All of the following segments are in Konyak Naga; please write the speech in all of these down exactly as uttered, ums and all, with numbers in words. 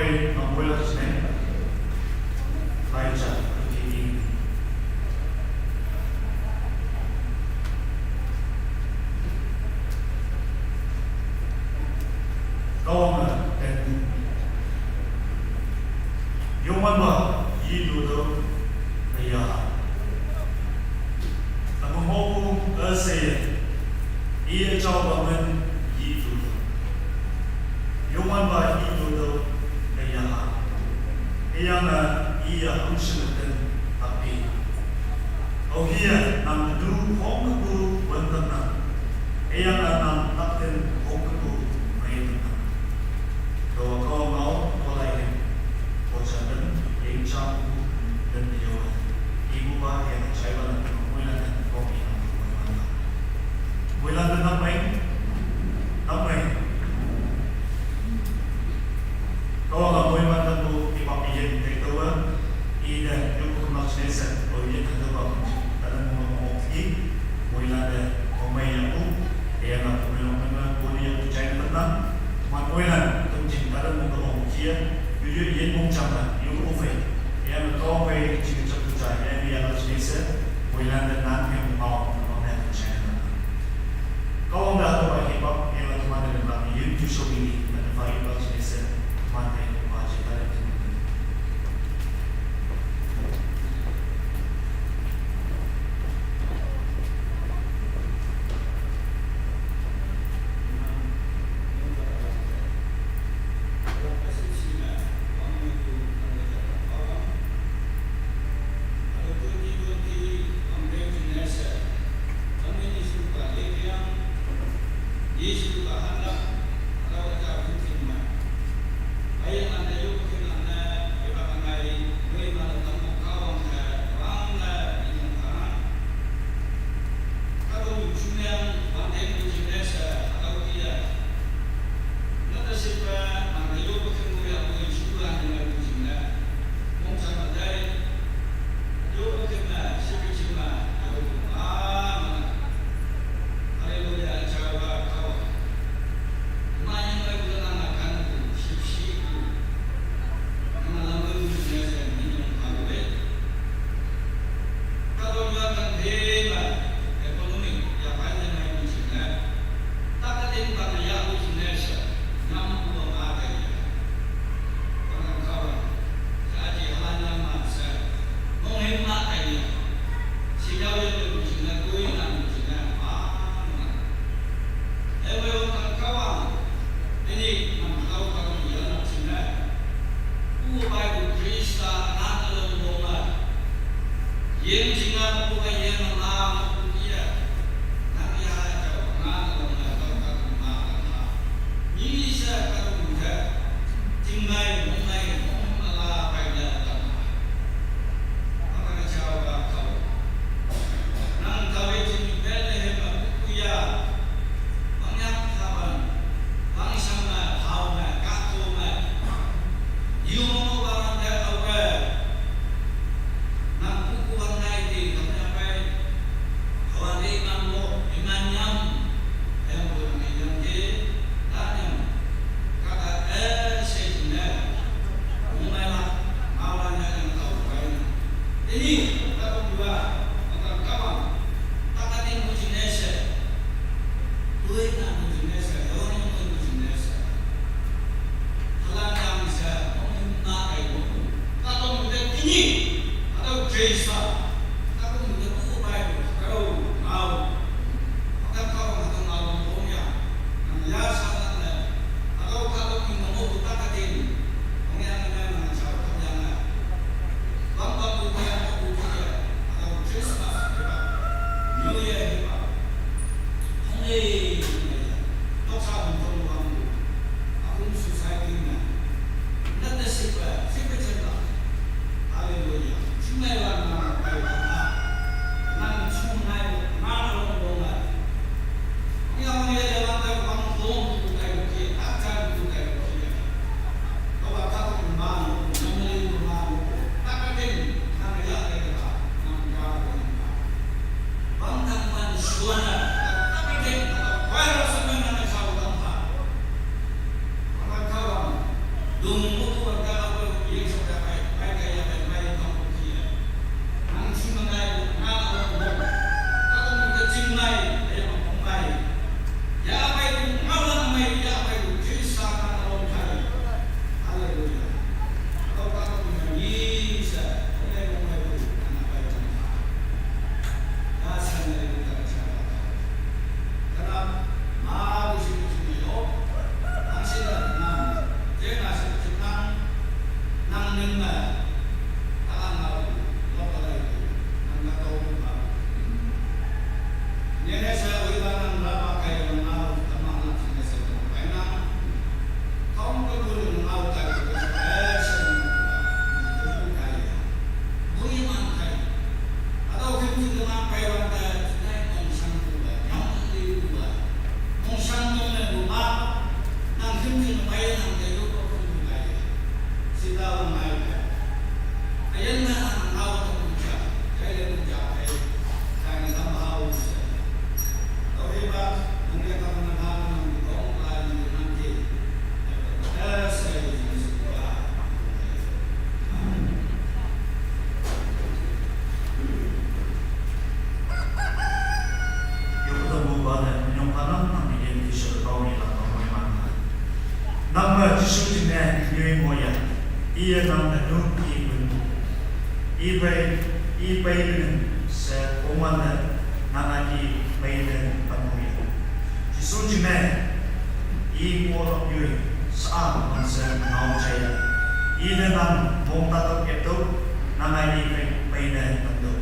Mamoila sne. Laija. Kawang na ten. Yoman ba yi do do. Aya. Namo mo ko ase. Iya chao ba men yi do do. Yoman ba yi do do. Aya. Aya na iya hungshin ten tapi. Oh iya nam du hong ku wan tan na. Aya na nam tak ten hong ku mai tan na. Do ko ngau ko lai hen. Ko chan den yeng chang ku den yo. Ibu ba yang chai ba na ko mai na ko mi na ko mai na. Wela na mai. Na mai. Kawang a moi man tapu i papi yen te tawa, i de yuku mak sesa, o yen tawa, tadan mo mo ki, moi la de, o mai ya ku, e na ko mai lo mai ma, ko ni ya ku chai na tana, man moi la, tum jing tadan mo ko mo kia, yu yu yen mo chang na, yu ko fei, e na ko fei, jing chak tu chai, e ni ya la sesa, moi la de nan ke mo mau, mo ne chai na tana. Kawang da to ba hip hop, e la to man de ba, yu tu so bi ni, na fa yu ba sesa, man de, ma je tadan tu. Iye nang anu i pun. I pei, i pei pun se kongwan ne nang aki pei ne pun ya. Jisu jime i mo yui sa man se nau chaya. I ne nang mong ta to keto nang aki pei pei ne pun do.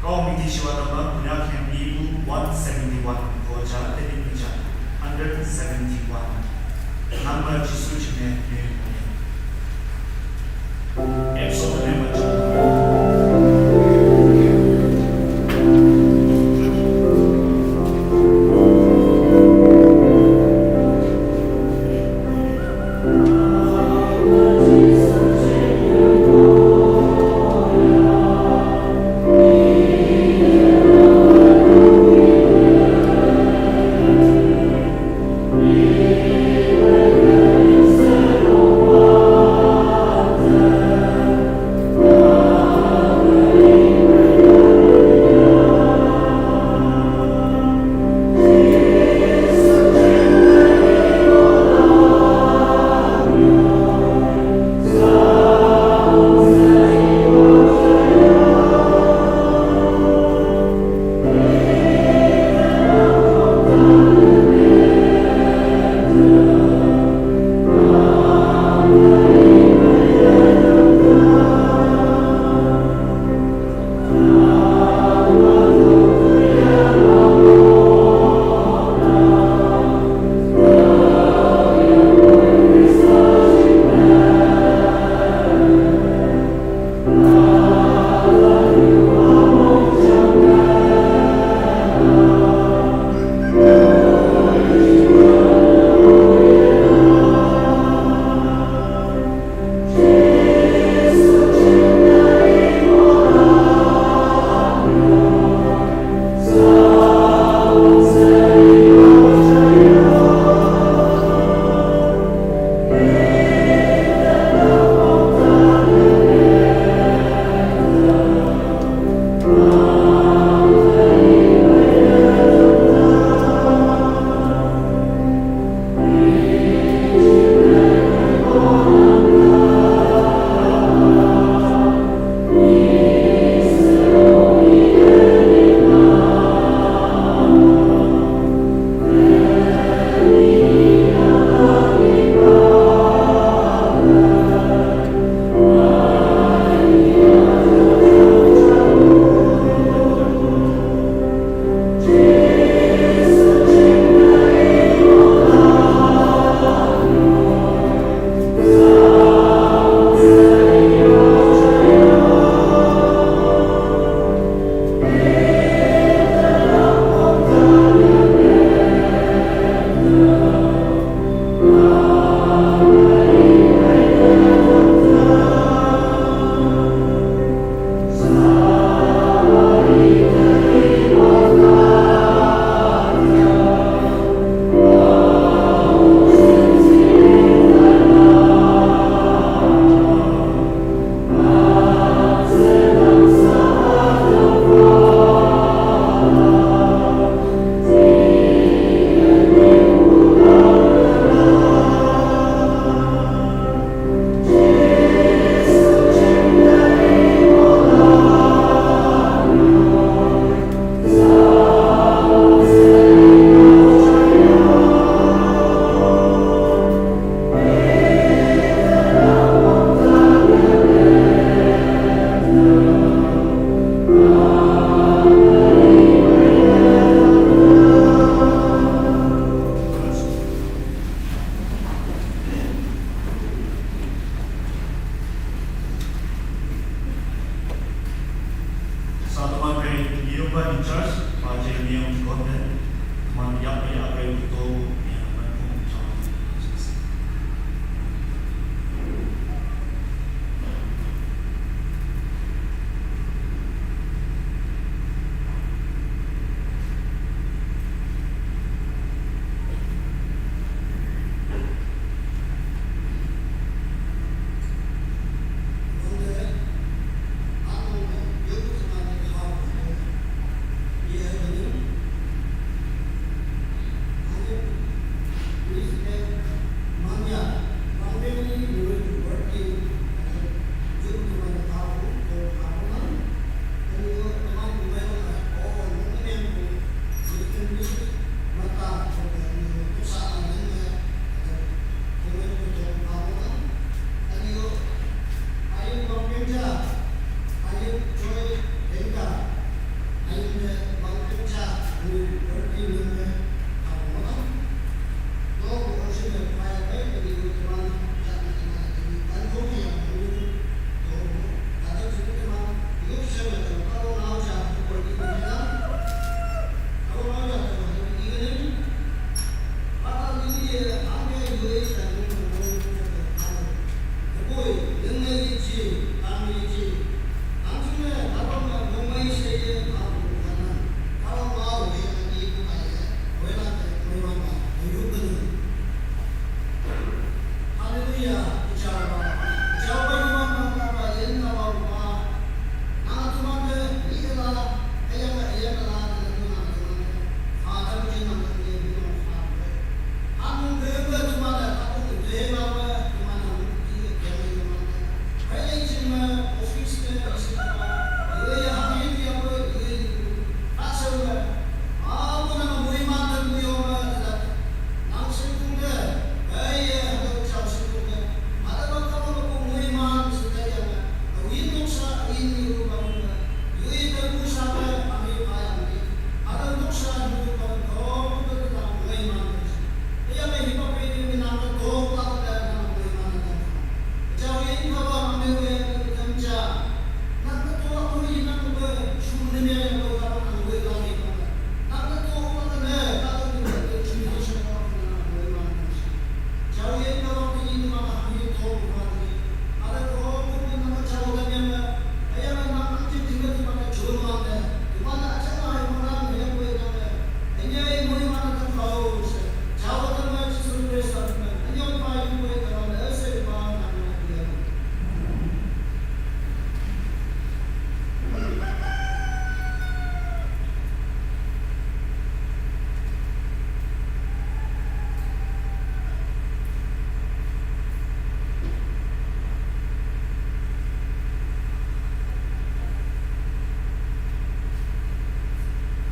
Kau miti siwa tama punya kem ibu one seventy one ko ja tadi puja hundred seventy one. Number Jisu jine ne. Exodus number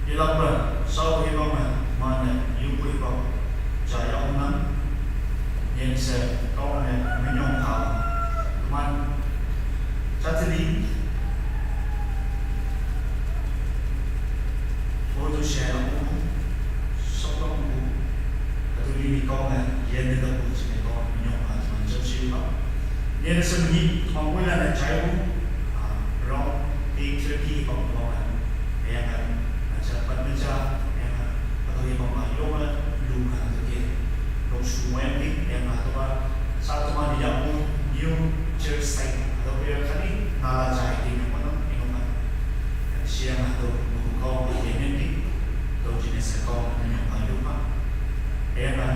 Ilakpa, sau hibang ma, mane, yupu hibang, jaya unang, yen se, kau ne, menyong kau, man, chatili, ojo share aku, sokong aku, atuli ni kau ne, yen ne tapu, sine kau, menyong kau, man, jam shi ba. Yen se meni, kau ne, jaya, ah, rong, eight thirty, kau, kau ne. Eyang kan, aja pat meja, eyang kan, atau ye mama yong la lu kan tu ke. Dok su mo yang di, eyang kan tu ba, sa tu ma di yapu, new church site, atau ye kali, nala jai di yang mana, eyang kan. Siang atau buku kau di yemen di, atau jenis kau, yang kan lu ma. Eyang kan,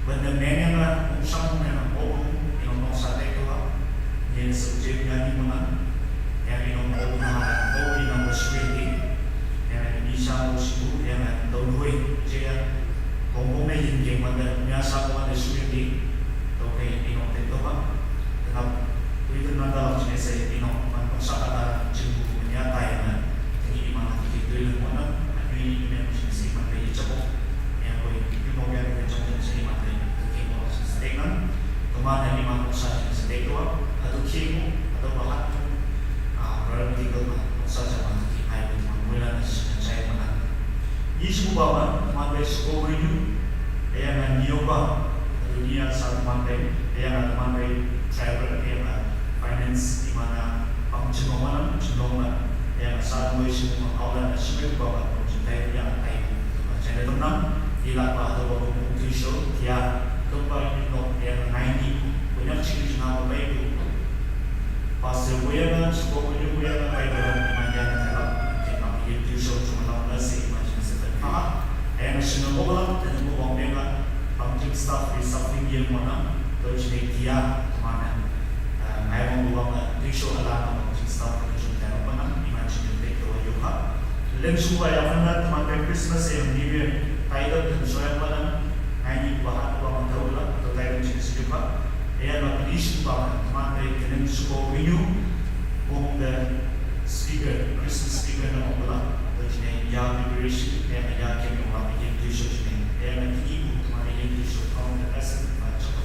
Benda menenga, ungsang menenga, obu, inong nong sa te tua, nyen se uje nyani muna, yang inong obu na, obu inong besuin di, yang ini sa mo sibu, yang tau due, uje ya, kongkong ne yin ke manda, nyasa mo manda suin di, tau ke inong te tua, tenap, tui tenang dalam jenis saya inong, man nong sa kata, jengku menyatai na, ini imang lagi tui lemona, ini ini jenis imang lagi cepok, yang boy, ini mau yang, yang jenis imang lagi, Statement, teman yang lima nuksa jenis statement, atau kimu, atau bahan, ah, berarti kalau nuksa zaman kita hai teman mula nasi cai mana. Yesu bawa, teman bai suko menu, yang ngan nyoba, dunia sa teman bai, yang ngan teman bai driver, yang ngan finance di mana pang cuma mana, cuma mana, yang ngan sa mui semua kau dan nasi bawa, cuma yang tai, cai teman, ila pa atau bawa mui show, ya, Kempa inok yang naini, banyak ciri cina bapak ibu. Pasal boyana, suka punya boyana, baik dalam manjana dalam, kena pergi tuition cuma dalam nasi, imajinasi terpahat. Yang national bola, dan ibu bang bela, banking staff, recycling dia mana, terus dia dia, kemana. Ngai mau buang tuition alam, banking staff, terus dia mana, imajinasi terpahat. Lem suka yang mana, teman Christmas yang dia, taidam dan soal mana, Ngai ni bahat bang daula, atau tai ni jenis juga. Ia la pedish bang teman dari kenen suko winyu, bong the speaker, Christmas speaker na bang bela, atau jenis ya preparation, ia ya kami orang yang tujuh jenis, ia nanti ibu teman yang tujuh tahun the lesson macam.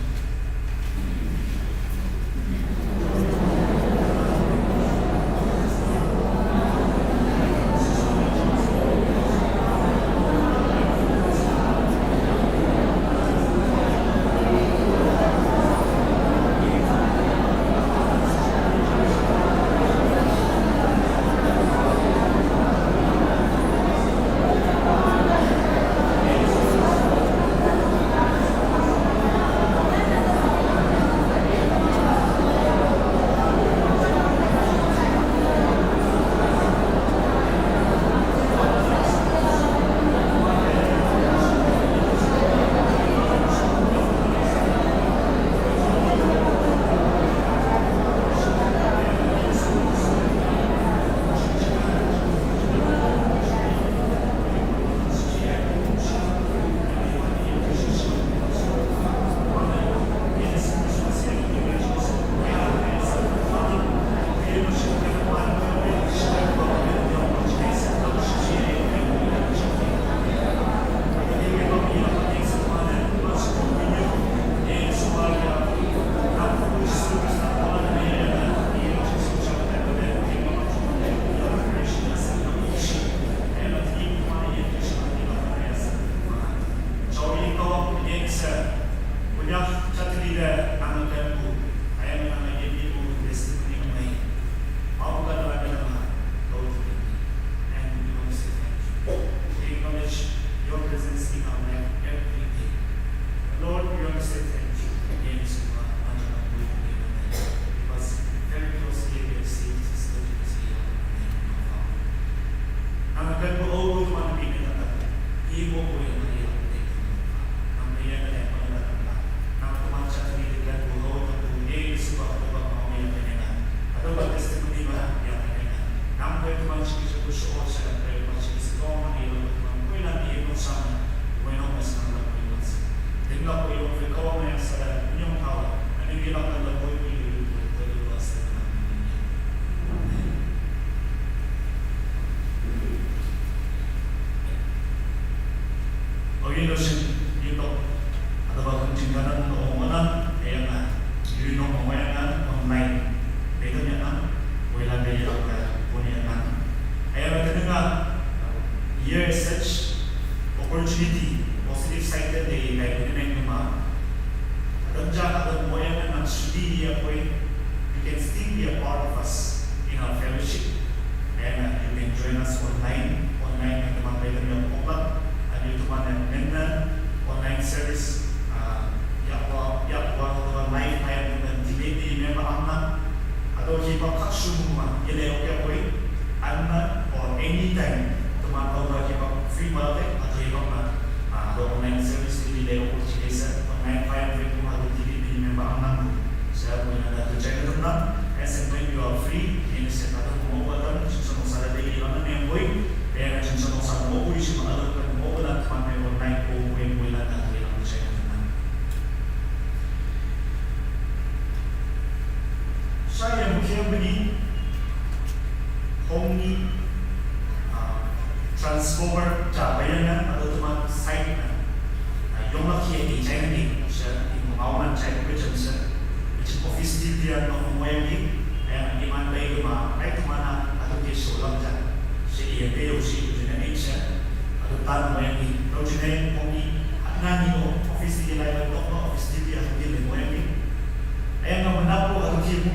Anyway, you can still be a part of us in our fellowship, and uh, you can join us online. Online, and teman-teman yang popular, and you teman yang online service, uh, ya wa ya wa teman live, I am teman debate di member amna, atau hiba kak semua, ya le oke boy, amna or anytime teman kau hiba free malah atau hiba na, uh, atau online service di le oke sih online fire free teman atau debate di member amna. Sa mo na da to check it na. And when you are free, in sa ka mo mo ta mo sa mo sa da de la na mo boy. Pero sa mo sa mo boy sa mo ta mo mo na ta mo online ko mo mo na da to la mo check it na. Sa ya mo kaya bini home transformer ta bayan na atau teman site na. Yong lak hiya di China ni, sa di mo awan China ko jam sa. Macam office di dia no mo yang di, yang di man bai ko ma, ai tu mana atau dia solam ja. Sa iya pe yo si ko jina ni sa. Atau tan mo yang di, tau jina ko ni, at na ni ko office di lai ko no office di dia atau dia mo yang di. Yang mana po atau dia mo,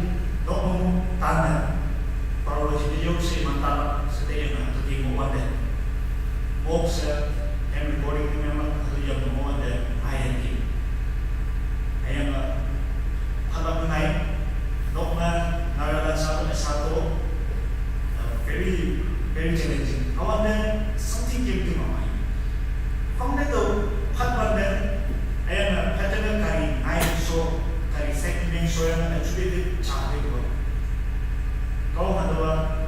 no mo tan na. Para lo jina yo si man tan sa dia na atau dia mo wate. Box, eh, and recording memang satu jam mo wate I N T. Ayang, eh, halap nai, dok na, naralan satu, eh, satu, eh, very, very challenging. Awan de something came to my mind. Kong de to, pat wan de, ayang, eh, pat de kari, nai so, kari second name so yang, eh, chude de, cha de ko. Kau hadawa,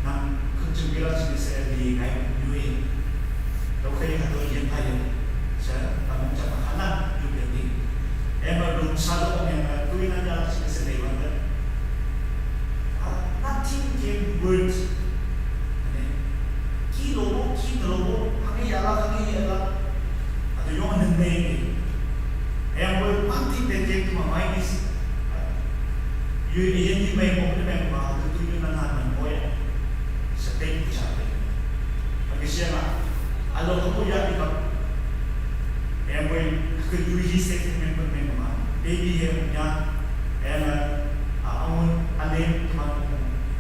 nang kung jung bila jung se di ngai nyui. Tau kai hadawa yen pai yen. Sa, tamung japa hana, yu yen di. Ema dum salo ong ema tui na ya jung se lei wan da. Ah, nothing came words. Ane, ki lobo, ki lobo, hangi yala, hangi yala. Ado yong neng nei. Ema one thing that came to my mind is, uh, you, you, you may open the bank, uh, to do you na na na boy. Sa thank you, cha. Ang siya nga, alo ko ya di ka. Ema, could you he say to me, but me ma, baby here, ya, ema, uh, ang, ang name, teman,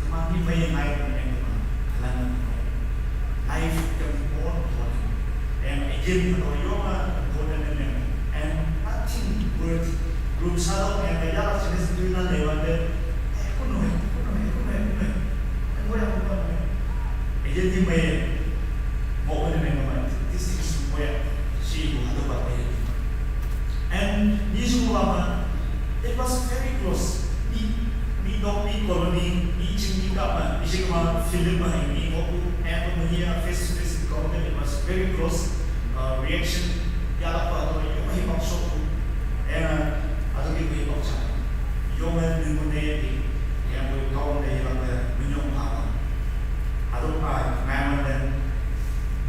teman ni may ngai, ema, alam mo. Life become more important. And again, ano yung, ah, important na memory. And nothing worth group sa loob, and kaya ka sinis doon na lewan din, eh, kuno eh, kuno eh, kuno eh, kuno eh. Ano mo yung kuno eh? Again, di may mo ko na may mga, this is mo yan. Si Ibu, ano ba, eh? And ni Ibu, mama, it was very close. Ni, ni dok, ni koloni, ni ching, ni kama, ni ching ma film ma, ni mo ko, and mo niya face to face encounter, it was very close, uh, reaction. Yala pa to, yung may bang so ko. And, uh, ato ki may bang sa. Yung may nung mo na yan, yung may kawang na yung, uh, minyong pa. Ato pa, ngayon na,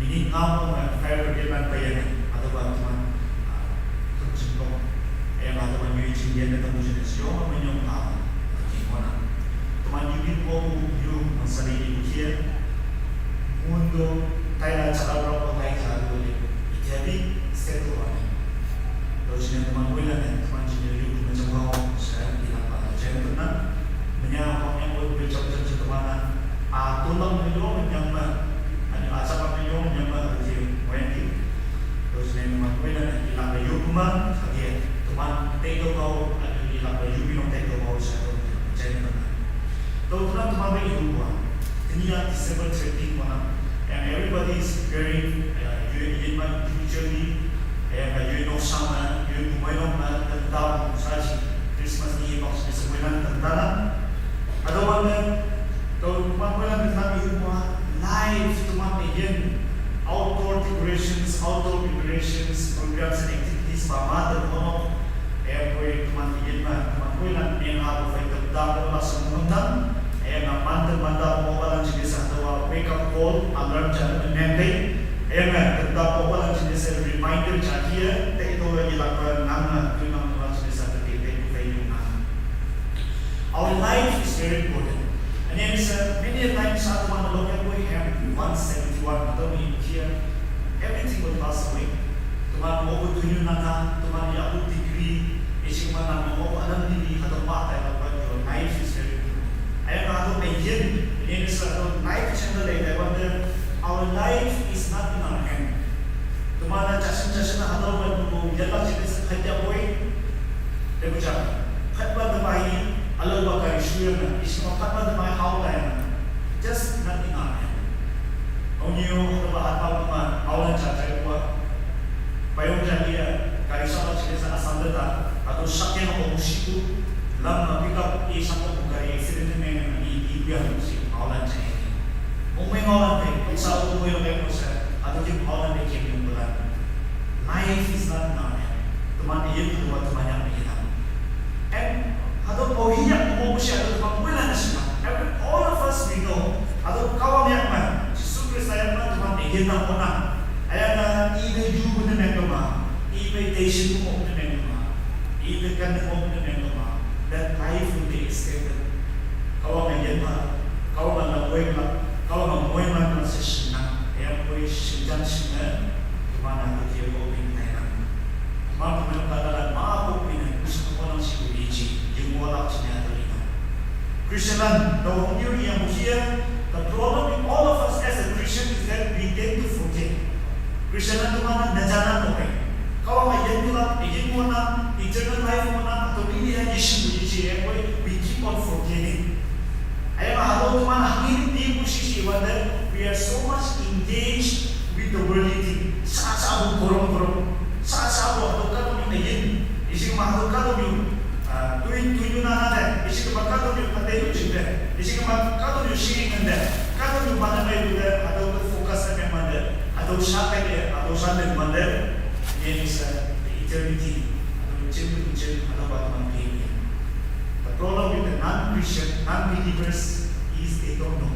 Mini ngamo na fire ke man pa yan, ato ba teman, ah, kung singkong. Eh, ato ba nyo iching yan na tamo siya siyo, ma minyong pa, kung singkong na. Teman nyo bin po, nyo, masali ni Bukia, mundo, tayo na tsaka bro, kung tayo sa ato ulit. Itiyabi, seto ba ni. Lo siya teman mo ilan, eh, teman siya yung kumacang ko, sa ilang pa, sa ilang pa, manya, kung yung mo, may chapter sa teman na, ah, tulang na yung, manyang ma, Ano, ah, sa pagkayong niya ba, ang siyang Wendy? Tapos na yung mga kuya na ilang na yung kuman, sa diyan. Tuman, tayo ko, ano, ilang na yung pinong tayo ko sa ito, sa ito na. Tayo ko na tuman na yung kuman. Kaniya, December thirteen mo na. And everybody is preparing, uh, you, you might individually, and, uh, you know, sama, you know, kumain ng, uh, ng tao, sa si Christmas ni Box, sa kuya ng tanda na. Ano man na, Taw, pag wala na kami yung mga live, tuman iyan, outdoor decorations, outdoor preparations, programs and activities, pa mother, ano, eh, pwede tuman iyan na, tuman wala na, eh, nga, pwede tuman, wala sa mga, eh, na, manda, manda, mo wala siya sa tawa, wake up call, alarm, dyan, and then, eh, na, tuman wala siya sa reminder, dyan, here, tayo ito, wala nila, pa, nang, na, tuman wala siya sa tabi, tayo, tayo, nang. Our life is very important. And then, uh, many a times, sa tuman local boy, every one seventy-one, mataw ni here, everything will pass away. Tuman mo ko tunyo na ka, tuman ya ko degree, eh, Chingma na mo ko alam ni ni hado ma tai la pa yo life is very good. Ayang hado pe yin, ni ni sa hado life chang da le da wa de, our life is not in our hand. Tumana chashin chashin hado ba ko yalla chini sa khatya boy. De bu cha. Khat ba de bai, alo ba ka shuya na, isma khat ba de bai how da na. Just not in our hand. Onyo hado ba hado ba ma, how la cha cha kwa. Payung jani ya, gari sa chile sa asam da ta, ato shakya ma ko mushiku, lam ma pick up e sa ko gari accident me na ni di ya si, maulan chai. Ong me maulan te, sa ko mo yo me ko sa, ato ki maulan te ke mo bulan. Life is not in our hand. Tuman e ko tuman yang me na. And hado ko hiya ko mo ko siya hado ko mo na na siya. Every, all of us we know. Hado kawa me man. Jisu Krista yang man tuman e na ko na. Ayana, ibe yu ne mengkama, ibe teishin mo ne mengkama, ibe kan mo ne mengkama, that life will be escaped. Kawa ma yen ma, kawa ma na wei ma, kawa ma wei ma na se shin na, ayang wei shin jang shin na, kuma na ko ye ko bin na na. Kuma kuma ka da la ma ko bin na, kusa ko na shi ko yi ji, yung mo la chi na to ni na. Christian lan, the only yang here, the problem with all of us as a Christian is that we tend to forget. Christian lan tu mana na jana to pe. Kawa ma yen tu la, yin mo na, eternal life mo na, to ni ya yishin mo yishi eh, we keep on forgetting. Ayang halo tu mana hangin di mo shishi wa that we are so much engaged with the worldly thing. Sa sa bu korom korom. Sa sa bu halo ka to ni ayin. Isi ma halo ka to ni. Ah, tui tui na na de. Isi ma ka to ni pate yu chin de. Isi ma ka to ni shi ngan de. Ka to ni mana mai bu de. Halo ka focus na ma de. Halo sha ka de. Halo sha de ma de. Ye ni sa the eternity. Halo chin bu chin halo ba ma pe ni. The problem with the non-Christian, non-believers is they don't know.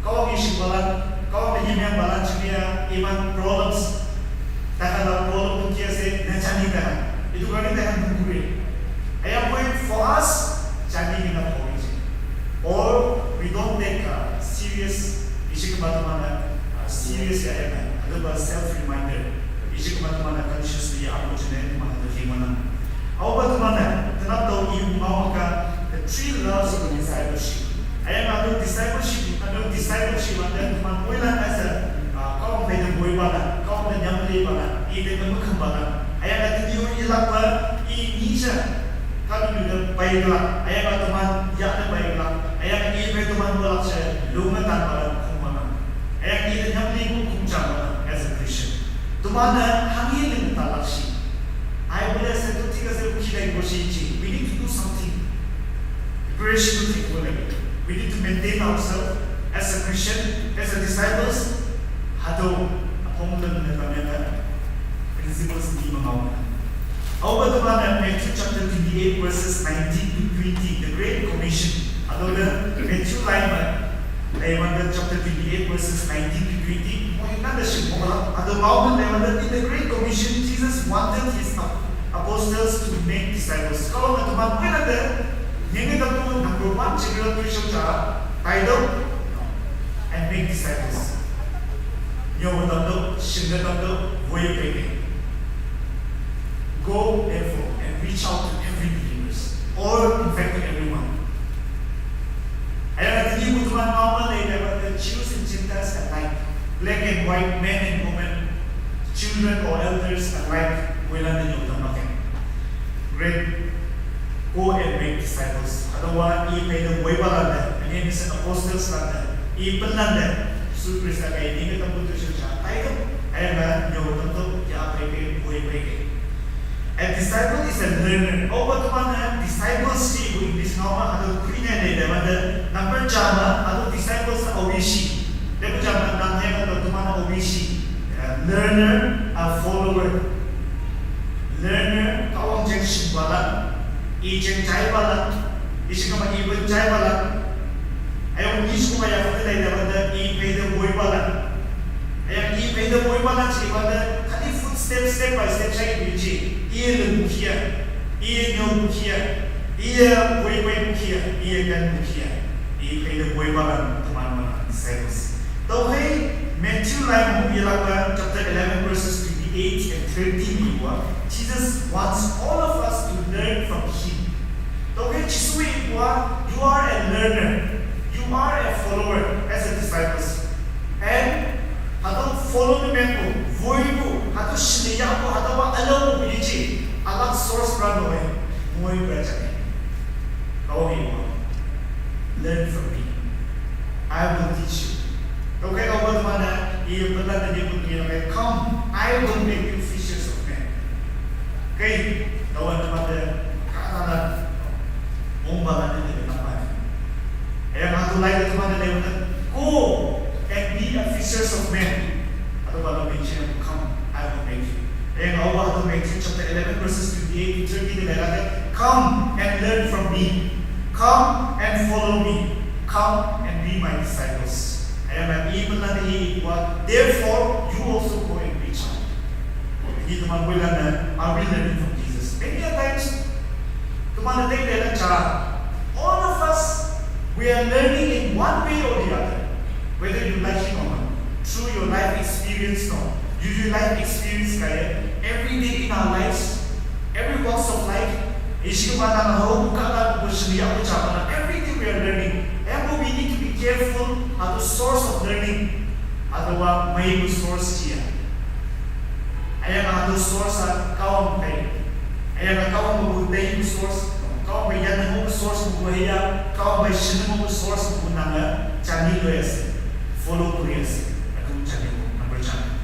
Kawa mi shi balan, kawa mi yimya balan chimia iman problems. Tahan la problem tu kia se na chani tahan. Itu kami tahan dungkure. Ayam point for us, chani ina problem. Or we don't take uh, serious, ishi kama tumana uh, serious ya ya. Ada ba self reminder. Ishi kama tumana consciously ya aku chene tumana tu himana. Au ba tumana, tenap tau iu mau maka the three loves of discipleship. Ayang adu discipleship, adu discipleship adu teman boy lan as a, uh, kau pai de boy bala, kau pai nyam le bala, i de mukam bala. Ayang adu iu ilak ba i nisha, kadu ni de pai bala. Ayang adu teman ya de pai bala. Ayang i pai teman bala se lu me tan bala kum bala. Ayang i de nyam le kum kum cham bala as a Christian. Teman na hangi le me tan lak shi. I will say to tika se kida ibo shi chi. We need to do something. Preparation to take over. We need to maintain ourselves as a Christian, as a disciples. Hado, apong dan na kami na principles ni mamaw. Au ba teman na Matthew chapter twenty-eight verses nineteen to twenty, the Great Commission. Hado na Matthew line ba. Lewanda chapter twenty-eight verses nineteen to twenty. Mo ina da shi mo la. Hado mau lewanda in the Great Commission, Jesus wanted his ap- apostles to make disciples. Kalau na teman mo ina da, nyenge da tu number one general Christian cha, title, and make disciples. Yo da tu, shinga da tu, wei peke. Go therefore and reach out to every believers, or in fact to everyone. Ayang adu ni butuhan normal eh, there were the Jews and Gentiles alike, black and white, men and women, children or elders alike, wela de nyok tamaken. Great, go and make disciples. Adawa i pay the way balanda, and he is an apostles landa, i pelanda, Jisu Krista kay ni ka tambutu siya, ayang adu nyok tamto, ya pay ke, way pay ke. A disciple is a learner. Au ba teman na discipleship in this normal hado Greek na de wanda number jama hado disciples na obishi. De bu jama na ne hado teman na obishi. Learner, a follower. Learner, kawang jeng shim bala, i jeng jai bala, ishi kama i ben jai bala. Ayang ni shukuma ya fata lai da wanda i pay the boy bala. Ayang i pay the boy bala chi bala, kadi footstep, step by step chai ni chi. Iye le mukhia, iye nyo mukhia, iye boy boy mukhia, iye kan mukhia. I pay the boy bala, teman mana, disciples. Tau hai, Matthew lai mu ilaka chapter eleven verses twenty-eight. eight and thirteen iwa, Jesus wants all of us to learn from him. Toke Jisu iwa, you are a learner, you are a follower as a disciples. And hado follow ni mempo, voipo, hado shiniyapo, hado wa alo po yichi, alak source pra noe, moi pra chane. Kau iwa, learn from me. I will teach you. Toke kau ba tumana, i pela tadi pun kira, come, I will make you fishers of men. Okay, kau ba tumana, kata la, mong ba la ni kita. Aya hatu lai tumana le, go and be a fishers of men. Hatu ba la mention, come, I will make you. Aya kau ba hatu Matthew chapter eleven verses twenty-eight to thirty le la, come and learn from me. Come and follow me. Come and be my disciples. Aya ma i pela ni iwa, therefore you also go and reach out. Ni tumana bulan na, are we learning from Jesus? Many a times, tumana teng le la cha, all of us, we are learning in one way or the other. Whether you like it or not, through your life experience, no, you, your life experience kaya, every day in our lives, every walks of life, ishi mana ho buka la ko shini ya ko cha mana, everything we are learning. And we need to be careful at the source of learning. Otherwise, may the source here. Aya ka hatu source a kawang pai. Aya ka kawang bu dei bu source, kawang bai yan bu source bu haya, kawang bai shin bu source bu nanga chani lo yas, follow ko yas, atu chani bu number chani.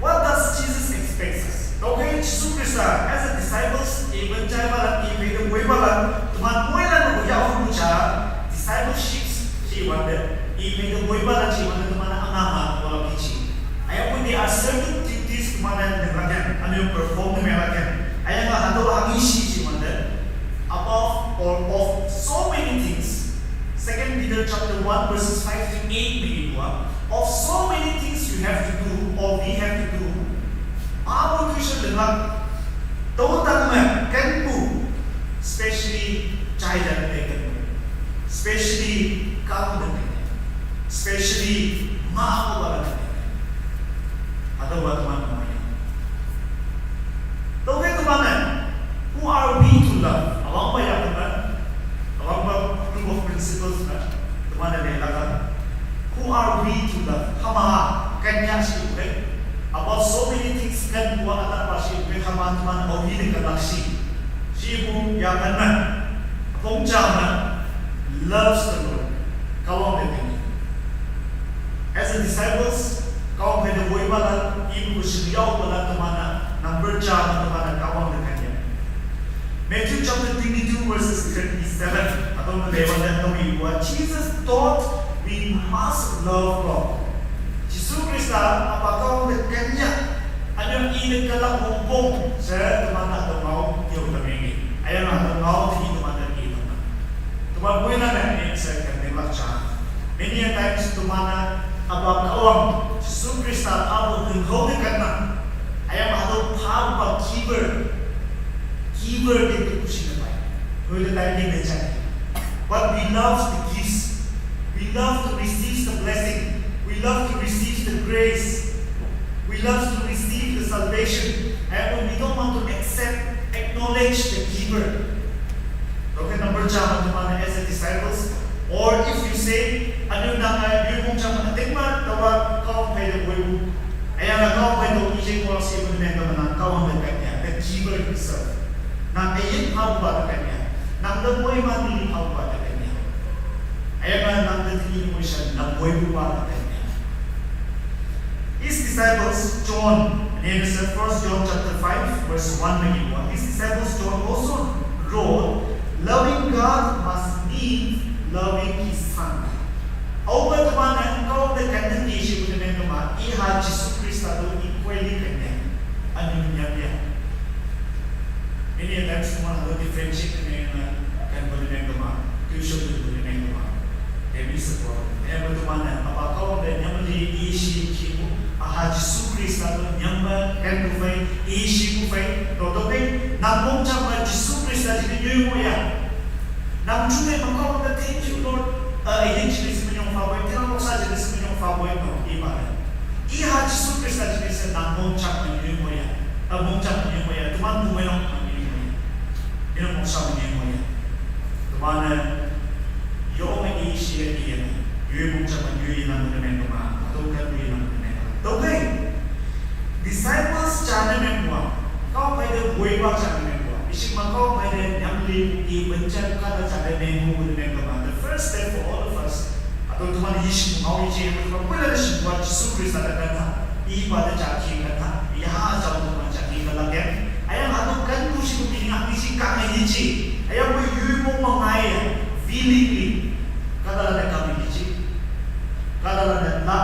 What does Jesus expect us? Okay, Jisu Krista, as a disciples, even chai bala, even way bala, tuman moy la no ya hu cha, discipleship chi wanda, even way bala chi wanda tuman ama ma wala kichi. Aya pun there are certain duties tumana nenglaken, anu perform nenglaken. Aya nga hatu hangi shi chi wanda, above or of so many things. Second Peter chapter one verses five to eight me iwa, of so many things you have to do or we have to do. Abu Christian lenglak, tau tang me, ken bu, especially child and ken bu, especially kau dan ken, especially ma aku bala ken. Atau buat teman namanya. Toke tumana, who are we to love? Awang ba ya teman, awang ba group of principles na, tumana le laga. Who are we to love? Hama, kanya shi, okay? About so many things kan buat ata pa shi, okay? Hama tumana, oh, ini kan laksi. Shi bu ya kan na, pong jam na, loves the Lord. Kawang de ken. As a disciples, kawang bai da boy bala, ibu ko shini yau bala tumana, number cha tumana kawang da kanya. Matthew chapter twenty-two verses thirty-seven. Atau na lewa dan tau iwa, Jesus taught we must love God. Jisu Krista apa kawang da kanya, anu i da kala mong pong, sa tumana atau mau yau tamenge. Aya na atau mau tini tumana i tumana. Tumana buina na ni sa kan ni lakcha. Many a times tumana aba kawang, Jisu Krista aba hengkau ni kana. Aya ma hatu pa ba giver. Giver de tu kushi na bai. Hoi le tai ni mecha. But we love the gifts. We love to receive the blessing. We love to receive the grace. We love to receive the salvation. And when we don't want to accept, acknowledge the giver. Okay, number cha tumana as a disciples. Or if you say, anu na ngai yu mong cha ma ting ma tawa kau pai de wei. Aya na kau pai de ije ko si bu ne ka mana kau ne ka nya, the giver himself. Na ayin hau ba ka nya. Nang de moi ma ni hau ba ka nya. Aya na nang de ni moi sha na moi bu ba ka nya. His disciples, John, and in First John chapter five, verse one, when you want, his disciples, John, also wrote, loving God must mean loving his son. Au ba tumana kau da kan ni shi bu ne ka ma, i ha Jisu Krista do i kweli kan ya. Anu nya ya. Many a times tumana do differentiate ne na kan bu ne ka ma, tuition bu ne ka ma. There is a problem. Aya ba tumana, aba kau da nyam le i shi ki mu, aha Jisu Krista do nyam ba kan bu fai, i shi bu fai, to to kai, na mong cha ba Jisu Krista ji nyu mu ya. Nang chu ne ma kau da thank you Lord. Uh, ini ji ne si menyong fa boy, tena mong sa ji ne si menyong fa boy no, i ba. Iha Jisu Khrista jingmut se nang mongchak manyu moya. A mongchak manyu moya. Teman bumai nong manyu moya. Ina mongchak manyu moya. Teman, eh, yo ma i shi ya i ya. Yo mongchak manyu i nang ne meng ma. Atau kan yo nang ne meng. Tau kai. Disciples cha ne meng wa. Kau pai de boi ba cha ne meng wa. Ishi ma kau pai de nyam li i bencha ka da cha ne meng mu ne meng ma. The first step for all of us. Atau teman ishi mu mau ishi yang teman pun ada sebuah Jisu Khrista da kan ha. I ba da cha ki kan ha. Ya cha teman cha ki kan la kan. Ayang atau kan ku shi ku bini ngi shi ka ngai ishi. Ayang ku yui mo ma ngai ya. Willingly. Kada la da kami ishi. Kada la da la.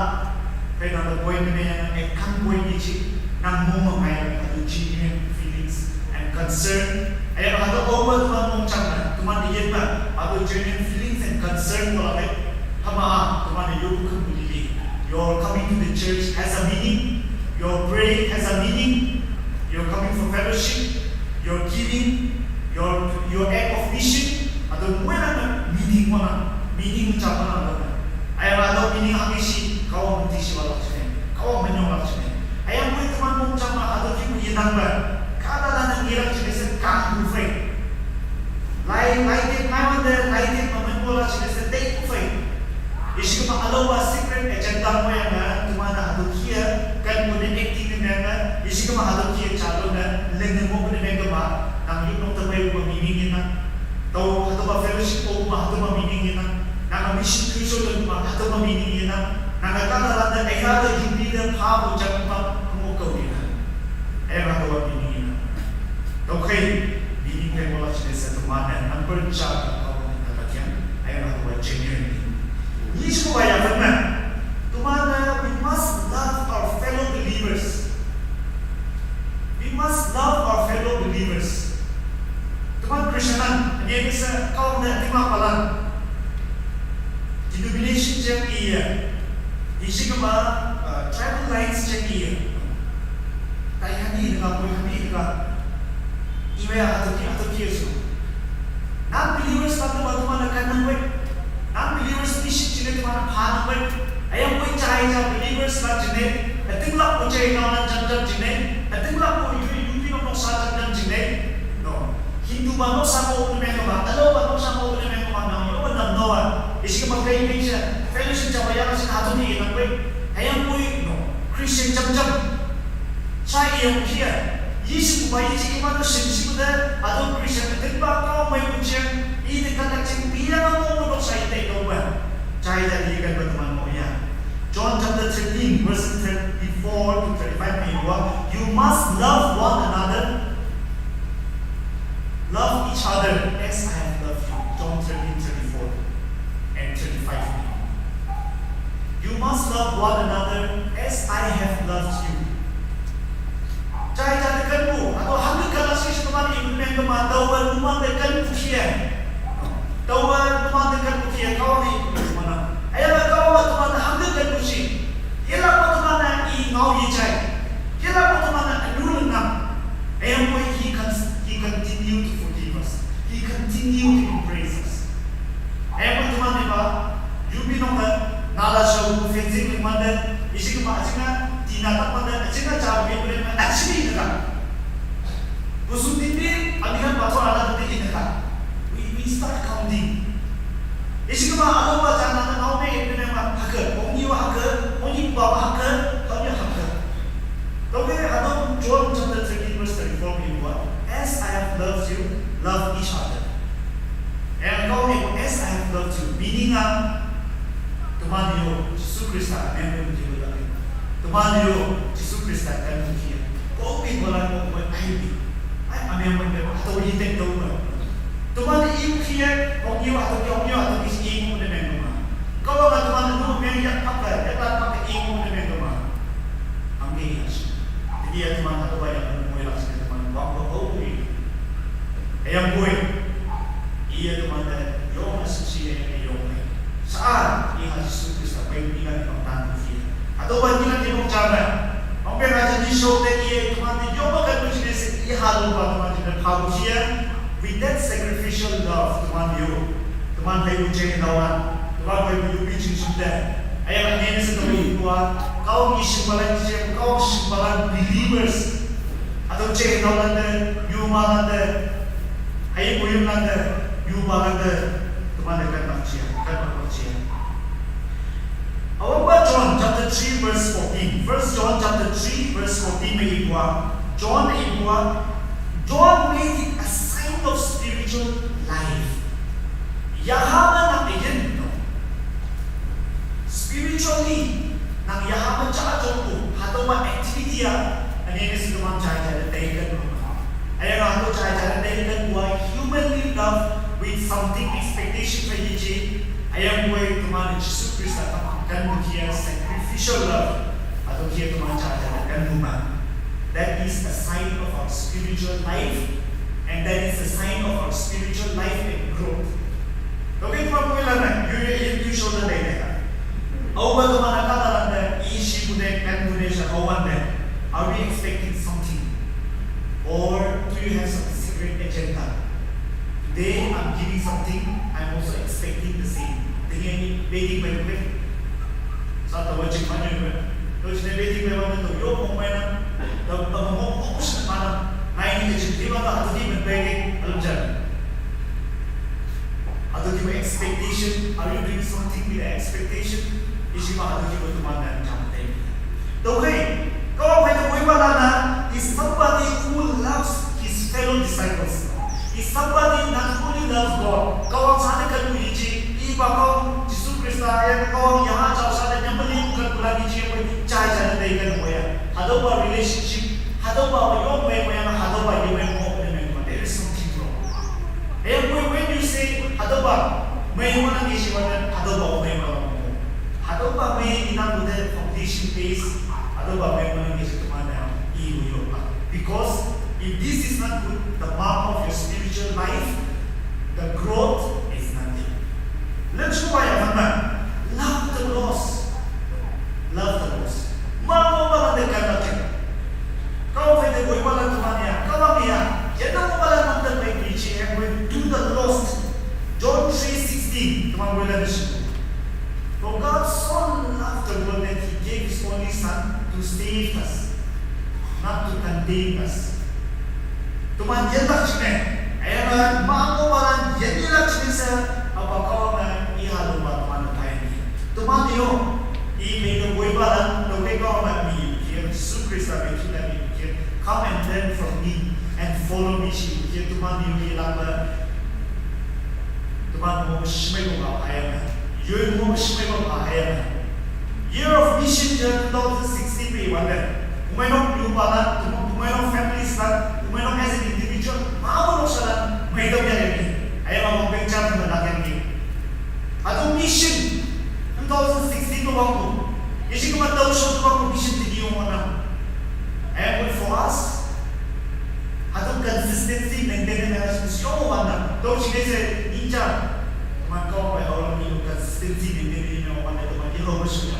Kai na da boi ne meng e kan boi ishi. Nang mo ma ngai ya. Atau genuine feelings and concern. Ayang atau over teman mongchak na. Teman iyan na. Atau genuine feelings and concern ko la kai. Hama, teman yo ku kan buli. You're coming to the church has a meaning. Your praying has a meaning. You're coming for fellowship. Your giving. Your, your act of mission. Atau mui na meaning mana. Meaning cha mana. Ayang atau meaning hami shi. Kau mesti shi wala chine. Kau menyong wala chine. Ayang mui teman mongchak ma atau ki mui nang ba. Kada la nang ngira chine se kan ku fai. Lai, lai tip ngai wan de, lai tip ma men bola chine se tip fai. Ishi kama alo wa secret agenda mo yang na, teman na hatu kia, kan mo ne acting ne meng na, ishi kama hatu kia chalo na, leng ne mo ne meng kama, nang yuk nok tabai uma meaning ina. Tau hatu ba fellowship o uma hatu ba meaning ina. Nang mission tuition le uma hatu ba meaning ina. Nang kata la na, eh, ada jubi le pa mo jam pa, mo kau ina. Eh, hatu ba meaning ina. Tau kai, meaning kai bola chine se teman na, number cha ka kau na kata kian, ayang hatu ba genuine. Ni chu ba ya kan na. Teman na, we must love our fellow believers. We must love our fellow believers. Teman Christian nan, ni bisa kau na tima palan. Denomination jeng iya. Ishi kama, uh, tribal lines jeng iya. Tai hani dengan, boi hani dengan. Iwe atau ki, atau ki isu. Non-believers la tu batu mana kan nang wek. Non-believers ni shi chile tu mana pa nang wek. Ayang wek chai ja believers la chile. Ating la ko chai na na jam jam chile. Ating la ko yu yu pi no sa jam jam chile. No. Hindu ba no sa ko ne meng ba. Alo ba no sa ko ne meng ba. No. Yo na no. Ishi kama kai kai ja. Fellowship ja ba ya na sin hatu ni nang wek. Ayang wek no. Christian jam jam. Chai yang kia. Yesu ku ba Yesu ki manu sin si kuda, ado Christian ka tin ba kau mai ku cheng, i de kan tak cheng pia na mo mo sai te kau ba. Chai da di kan ba teman mo ya. John chapter thirteen, verse thirty-four to thirty-five mai wa. You must love one another. Love each other as I have loved you. John thirteen thirty-four and thirty-five. You must love one another as I have loved you. Chai chai kan bu, atau hangga kan asis teman ibu men kama, tau ba teman de kan bu kia. Tau ba teman de kan bu kia, kau ni mana. Ayah ba kau ba teman hangga kan bu si. Ialah ba teman na i ngau i chai. Ialah ba teman na anu lenang. Ayah boy, he con-, he continued to forgive us. He continued to embrace us. Ayah boy, teman ni ba, yubi nong na, nala shau fencing ni manda, isi kama achinga, tina tak manda, achinga chau ni boleh manda, achinga ina tak. Busu tindi, amiran bator ala tindi ina tak. We, we start counting. Isi kama alo ba jana na nau me ina ma haka, ongi wa haka, ongi ba haka, kami haka. Tau ke, ado John chapter thirteen verse thirty-four ni buat, "As I have loved you, love each other." And kau ni, "As I have loved you," meaning ah, teman yo, Jisu Krista, member ni jiwa lagi. Teman yo, Jisu Krista kan mukia. Kau pin bola kau buat ai bi. Ai, ami yang member, atau itek tau ba. Teman iu kia, kau iu atau kau iu atau kis iu ni member ma. Kau ba teman tu member yang pakai, yang tak pakai iu ni member ma. Angge ya shi. Jadi ya teman, atau ba yang member yang sini teman, bang, bang, bang, bang. Ayam boy. Iya teman da, yo na susi ya, yo na. Sa, iha Jisu Krista, bai ni kan bang tan ki. Atau ba ni kan bang chama. Bang pe raja ni show te iya teman da, yo ba kan tu sini se, iha lo ba teman da, kau kia. With that sacrificial love, teman yo. Teman bai bu cheng lawan. Teman bai bu yubi ching sunda. Ayah ni se teman kuat. Kawang ishing balan jam, kawang shing balan believers. Atau cek tau landa, yuma landa, ayi buyum landa, yuma landa, teman dekat nak cia, kan nak cia. Awak ba John chapter three verse fourteen. First John chapter three verse fourteen mai ibua. John ibua. John made it a sign of spiritual life. Yahama nak ayen no. Spiritually, nang yahama cha jongku, hatoma activity ya, ane ne sumang cha cha de taikan no. Ayang aku cha cha de taikan bua humanly love with something expectation for yiji. Ayang bua teman Yesus Kristus kan bukia sacrificial love. Atau kia teman cha cha kan buma. That is a sign of our spiritual life, and that is a sign of our spiritual life and growth. Okay, teman bui lana, you you you show the data. Au ba teman kata landa, ishi bude kan bude sha au wanda. Are we expecting something, or do you have some secret agenda? Today I'm giving something. I'm also expecting the same. Tanya ni bedi bai bai. Sa ta wajib mana bai. Terus ni bedi bai mana tu? Yo mau mana? Tahu tahu mau fokus mana? Ngai ni kecil dia mana? Atau dia berbagai alam jalan. Atau dia expectation? Are you doing something with the expectation? Isi mah atau dia teman dan jam tadi. Tahu kai? Kau apa itu? Kau ibaratnya is somebody who loves his fellow disciples. Is somebody not only loves God. Kau ang sana kan uji iba kau Yesus Kristus yang kau yang hanya jauh sana nyambeli bukan bulan ini yang boleh cai sana dari kan moya. Ada apa relationship? Ada apa yang baik moya? Ada apa yang baik mau? There is something wrong. Every when you say adoba, may mo nang isi mo na adoba o may mo. Adoba may inang mo the foundation base. Adoba may mo nang isi tumana iuyo pa. Because if this is not good, the mark of your spiritual life, the growth is nothing. Let's go by a love the lost. Love the lost. Mama mama de kanda. Kau fai de boi wala tumania, kau amia. Yadda mo wala manda bai bichi and will do the lost. John three sixteen, teman boleh ada situ. For God so loved the world that he gave his only son to save us, not to condemn us. Teman yadda sini, ayana mama wala yadda sini sa apa kau na iha lupa teman bai ni. Teman yo, I made a way balan, the way God made me here, Yesus Kristus made you that me here. Come and learn from me and follow me, shi here. Teman yo ye lamba. Teman mo shmai mo ba ayam. Yo mo shmai mo ba ayam. Year of mission year two thousand sixteen me wonder. Kumai no group balan, kumai no families balan, kumai no as an individual, ma mo salan, mai do ya ni. Ayam mo pengcham na lakan ni. Atu mission two thousand sixteen ko bangku. Isi ko matau so ko bangku mission di yung mana. And for us, atu consistency maintain na mission ko mana. Tau si kese ninja. Teman kau bai orang ni consistency maintain ni mana teman di lo mission.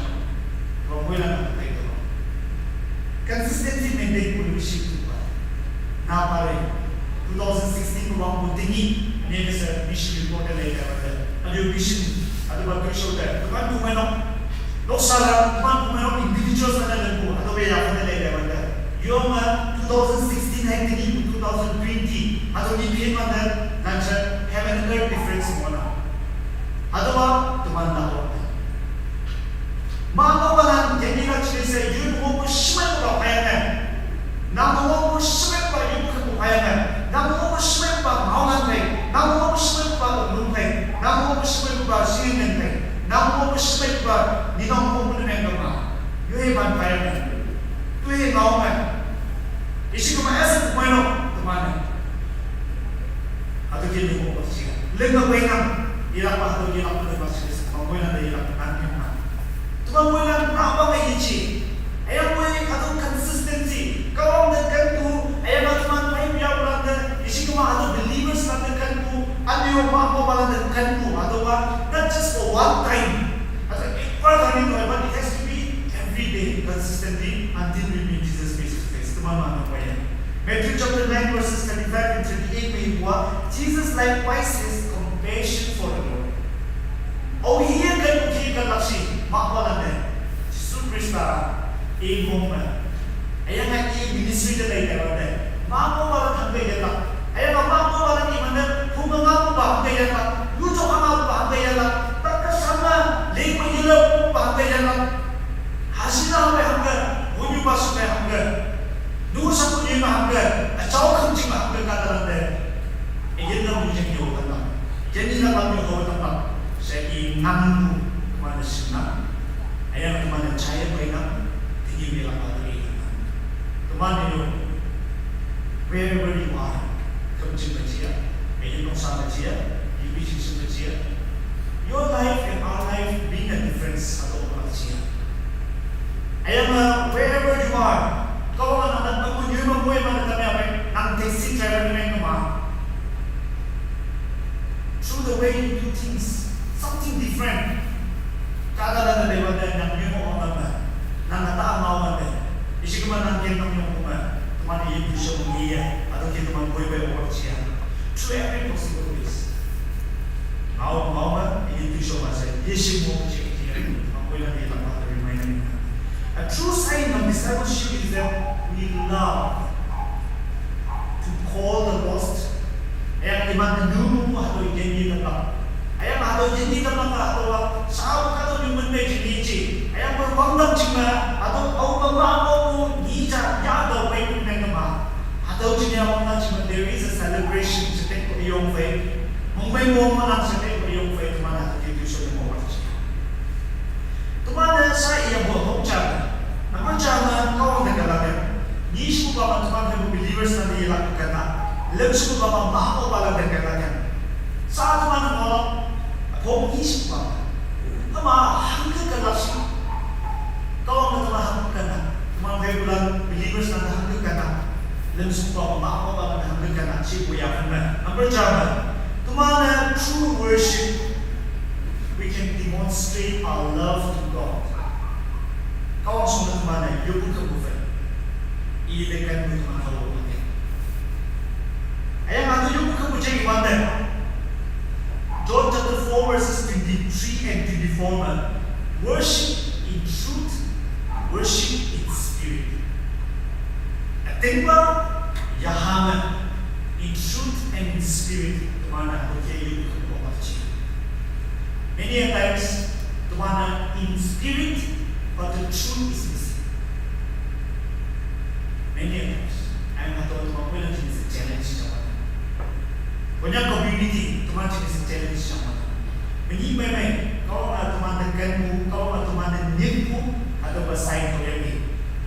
Kau boleh nak kata itu. Consistency maintain ko mission tu pa. Na pare. Two thousand sixteen ko bangku tinggi. Ani bisa mission report le kata. Adu mission, adu batu shoulder. Teman kumai no. Lok salah, teman kumai no individual sana dan bu. Adu be ya kena lele wanda. Yo ma two thousand sixteen hai tini two thousand twenty. Adu ni pin wanda. Nancha have an earth difference mona. Adu ba teman na ho. Ma no balan jeni na chini se yun mo ko shmai ko kaya na. Nang mo ko shmai ko yun ko kaya na. Nang mo ko shmai ko maulan pe. Nang mo ko shmai ko lum pe. Nang mo ko shmai ko sinin pe. Nang mo ko shmai ko ni nong mo ko ne ko ma. Yo he ban kaya na. Tu he ngau na. Isi ko ma esa ko no. Teman. Atu kini mo ko siya. Lenga bainam. Ila pa atu kini mo ko siya. Mangkoy na ila pa. Teman mo ila na ba ngai ichi. Ayam mo ila atu consistency. Kawang de kan tu. Ayam atu man mai biya ulang de. Isi ko ma atu believers na de kan tu. Anu yo ma mo bala de kan tu. Atu ba not just for one time. Atu ek bar kami no, but it has to be every day, consistently until we meet Jesus face to face. Teman mana ko ya? Matthew chapter nine verses thirty-five and thirty-eight me wa, Jesus likewise has compassion for the Lord. Au hia kan uki kan laksi, ma wala ne. Yesus Kristus Ing kong ma. Ayang a i ministry da lai da wate. Ma ko ba la thang ke yala. Ayang a ma ko ba la ni man da. Hu ma ma ko ba hang ke yala. Yu jo ha ma ko ba hang ke yala. Ta ka sama le ko yala ko ba hang ke yala. Hasina ba hang ke. Hu yu ba su ba hang ke. Du sa ko ni ma hang ke. A chao kham ching ma hang ke ka ta la de. Yin na mu jing yo ta na. Yin ni na ba mu ho ta na. Sa i nang mu. Kuma na sina. Ayang kuma na chaya ba i nang. Tenyih mi lak ba tadi. Teman ni, wherever you are, kemcin bajia, ayah nongsa bajia, you be Jesus bajia. Your life and our life being a difference atau bajia. Ayah ma, wherever you are, kau anak anak kamu ni memang mana kami apa, nang taxi driver ni memang kemah. Through the way you do things, something different. Kada da da dewa da nang nyo mo on da. Nang ata ma wa da. Ishi kuma nang ken nang nyo kuma. Kuma ni yin tu sho mo iya. Atau ken kuma boy boy over chia. Through every possible ways. Mau mau ma yin tu sho ma sa. Yeshi mo chia chia. Ma boy na de la ma remind me. A true sign of discipleship is that we love to call the lost. Ayang iman nunu mu hado yen yi tentang. Ayang hado yen yi tentang ka hado wa. Sao ka hado ni mun pe jini ji. Ayang berwang dam jima. Hado au ba ma au ku ni ja ya do pe ku neng ma. Hado jini awang na jima there is a celebration setek ko yong fe. Mong pe mong ma na setek ko yong fe teman hado ki tu so mo wa ji. Teman sa iya bo hong jam. Namun jam kau neng kalakan. Ni shi ba ma teman hado believers na ni la kana. Lem shi ba ma ma ko ba la neng kalakan. Sa teman mo hong ni shi ba. Ama hang ke kana shi. Kau neng teman hang kana. Teman regular believers na hang ke kana. Lem shi ba ma ma ko ba la hang ke kana. Shi bu ya kana. Number jam. Teman true worship. We can demonstrate our love to God. Kau sung na teman na yubu ke bu fe. I de kan bu teman halo ke. Ayang atu yubu ke bu jeng iman de. John chapter four verses twenty-three and twenty-four ma. Worship in truth, worship in spirit. Ating ba yahama in truth and in spirit. Teman na okay yubu ke bu ma chi. Many a times, teman na in spirit, but the truth is missing. Many a times, I am not talking about when it is a challenge. When your community, teman it is a challenge. Many may may, kau na teman na kan mu, kau na teman na nyin mu, atau ba sign ko yang ni.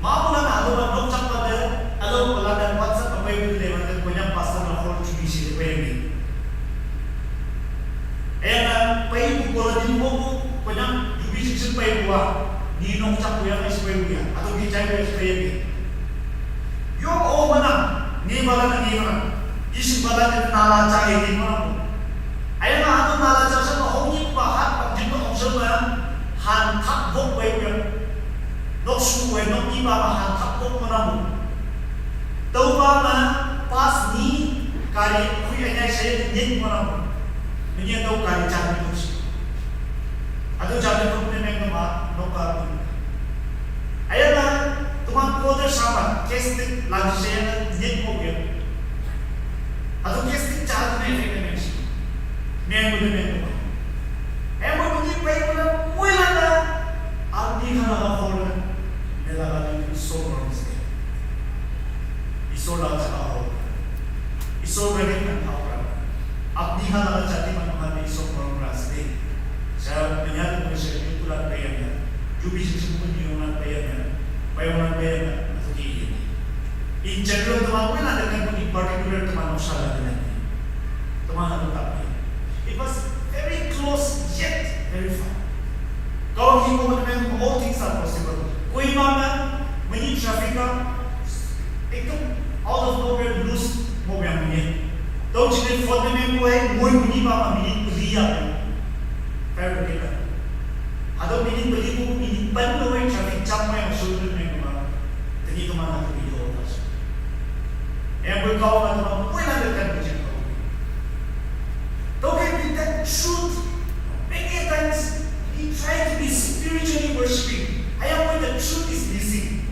Ma pula na atau ba nok chak pada, atau pula na WhatsApp apa yang boleh, mata ko yang pastor na hall chuli si apa yang ni. Ayang na pai bu ko la ni mo bu ko nyang yubi sik sik pai bu wa. Ni nong chak bu ya, ngai si pai bu ya. Atau ki chai bu ya si pai bu ya. Yo o mana, ni bala na ni mana. Isi bala na na la chai ni mana bu. Ayang na atau na la chai sa ma hong ni ba hat, ba jin ba hong sa ma. Han thak bok pai bu ya. Nok su pai, nok ni ba ma han thak bok mana bu. Tau ba ma pas ni kari kui anyai saya ni mana bu. Menya tau kari chan ni tu si. Atau chan ni tu ni meng ma no ka tu. Ayana tuman quarter sama case ni lagi saya ni mo ya. Atau case ni chan ni meng ni meng si. Meng ni meng ma. Ema ni pai mana mui lana. Abdi hana ka hol na. Mela ka ni so wrong si. Isor la cha ka ho. Isor ka ni kan thaw ra. Apni ha la cha ti man ha ni isor ko ra sde. Sa penya ko sa ni tu la pe ya. Ju bi si ko ni na pe ya. Pe ya na pe ya. Tu ki. In general, teman ko na dengan ko in particular teman ko sa la dengan. Teman ha tu tak. It was very close yet very far. Kau hi ko na all things are possible. Koi ma na mani traffic ka Ekdom out of nowhere news mo yang ni. Tau chini phone ni mo ai mo ni ba ma minute pli ya. Fair ke ka. Ado minute pli mo minute pan no ai traffic jam mo yang shoulder ni mo ba. Tini to mana to video ka. Em ko kau na to mo na kan mo jeng kau. Talking with that truth, many a times we try to be spiritually worshiping. I am when the truth is missing.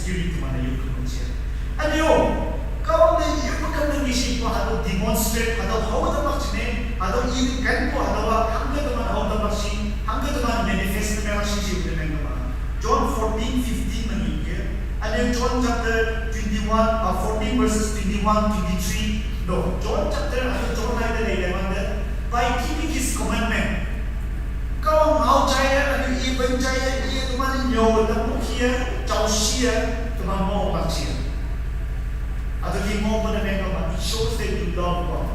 Jiri teman-e yoppu nungji. Anyo, Kahwang ne yoppu kam nungji shi pu hatüo demonstrate, hatüo hao tamlak jingne, hatüo i kenpu hatüowa hangke teman hao tamlak shi, hangke teman manifest ne menglak shi, shi pu ne meng teman. John fourteen fifteen me nyike. Anyo John chapter twenty-one, uh, fourteen verses twenty-one, twenty-three. No, John chapter, hatüo John lai te lei le wante, by keeping his commandment. Kahwang ngao jaiye, anyo i pen jaiye, i teman-e nyüo, tampu kih-e, jao shiye, teman mo bak jiye. Hatüo ki mo pu ne meng teman, it shows that you love God.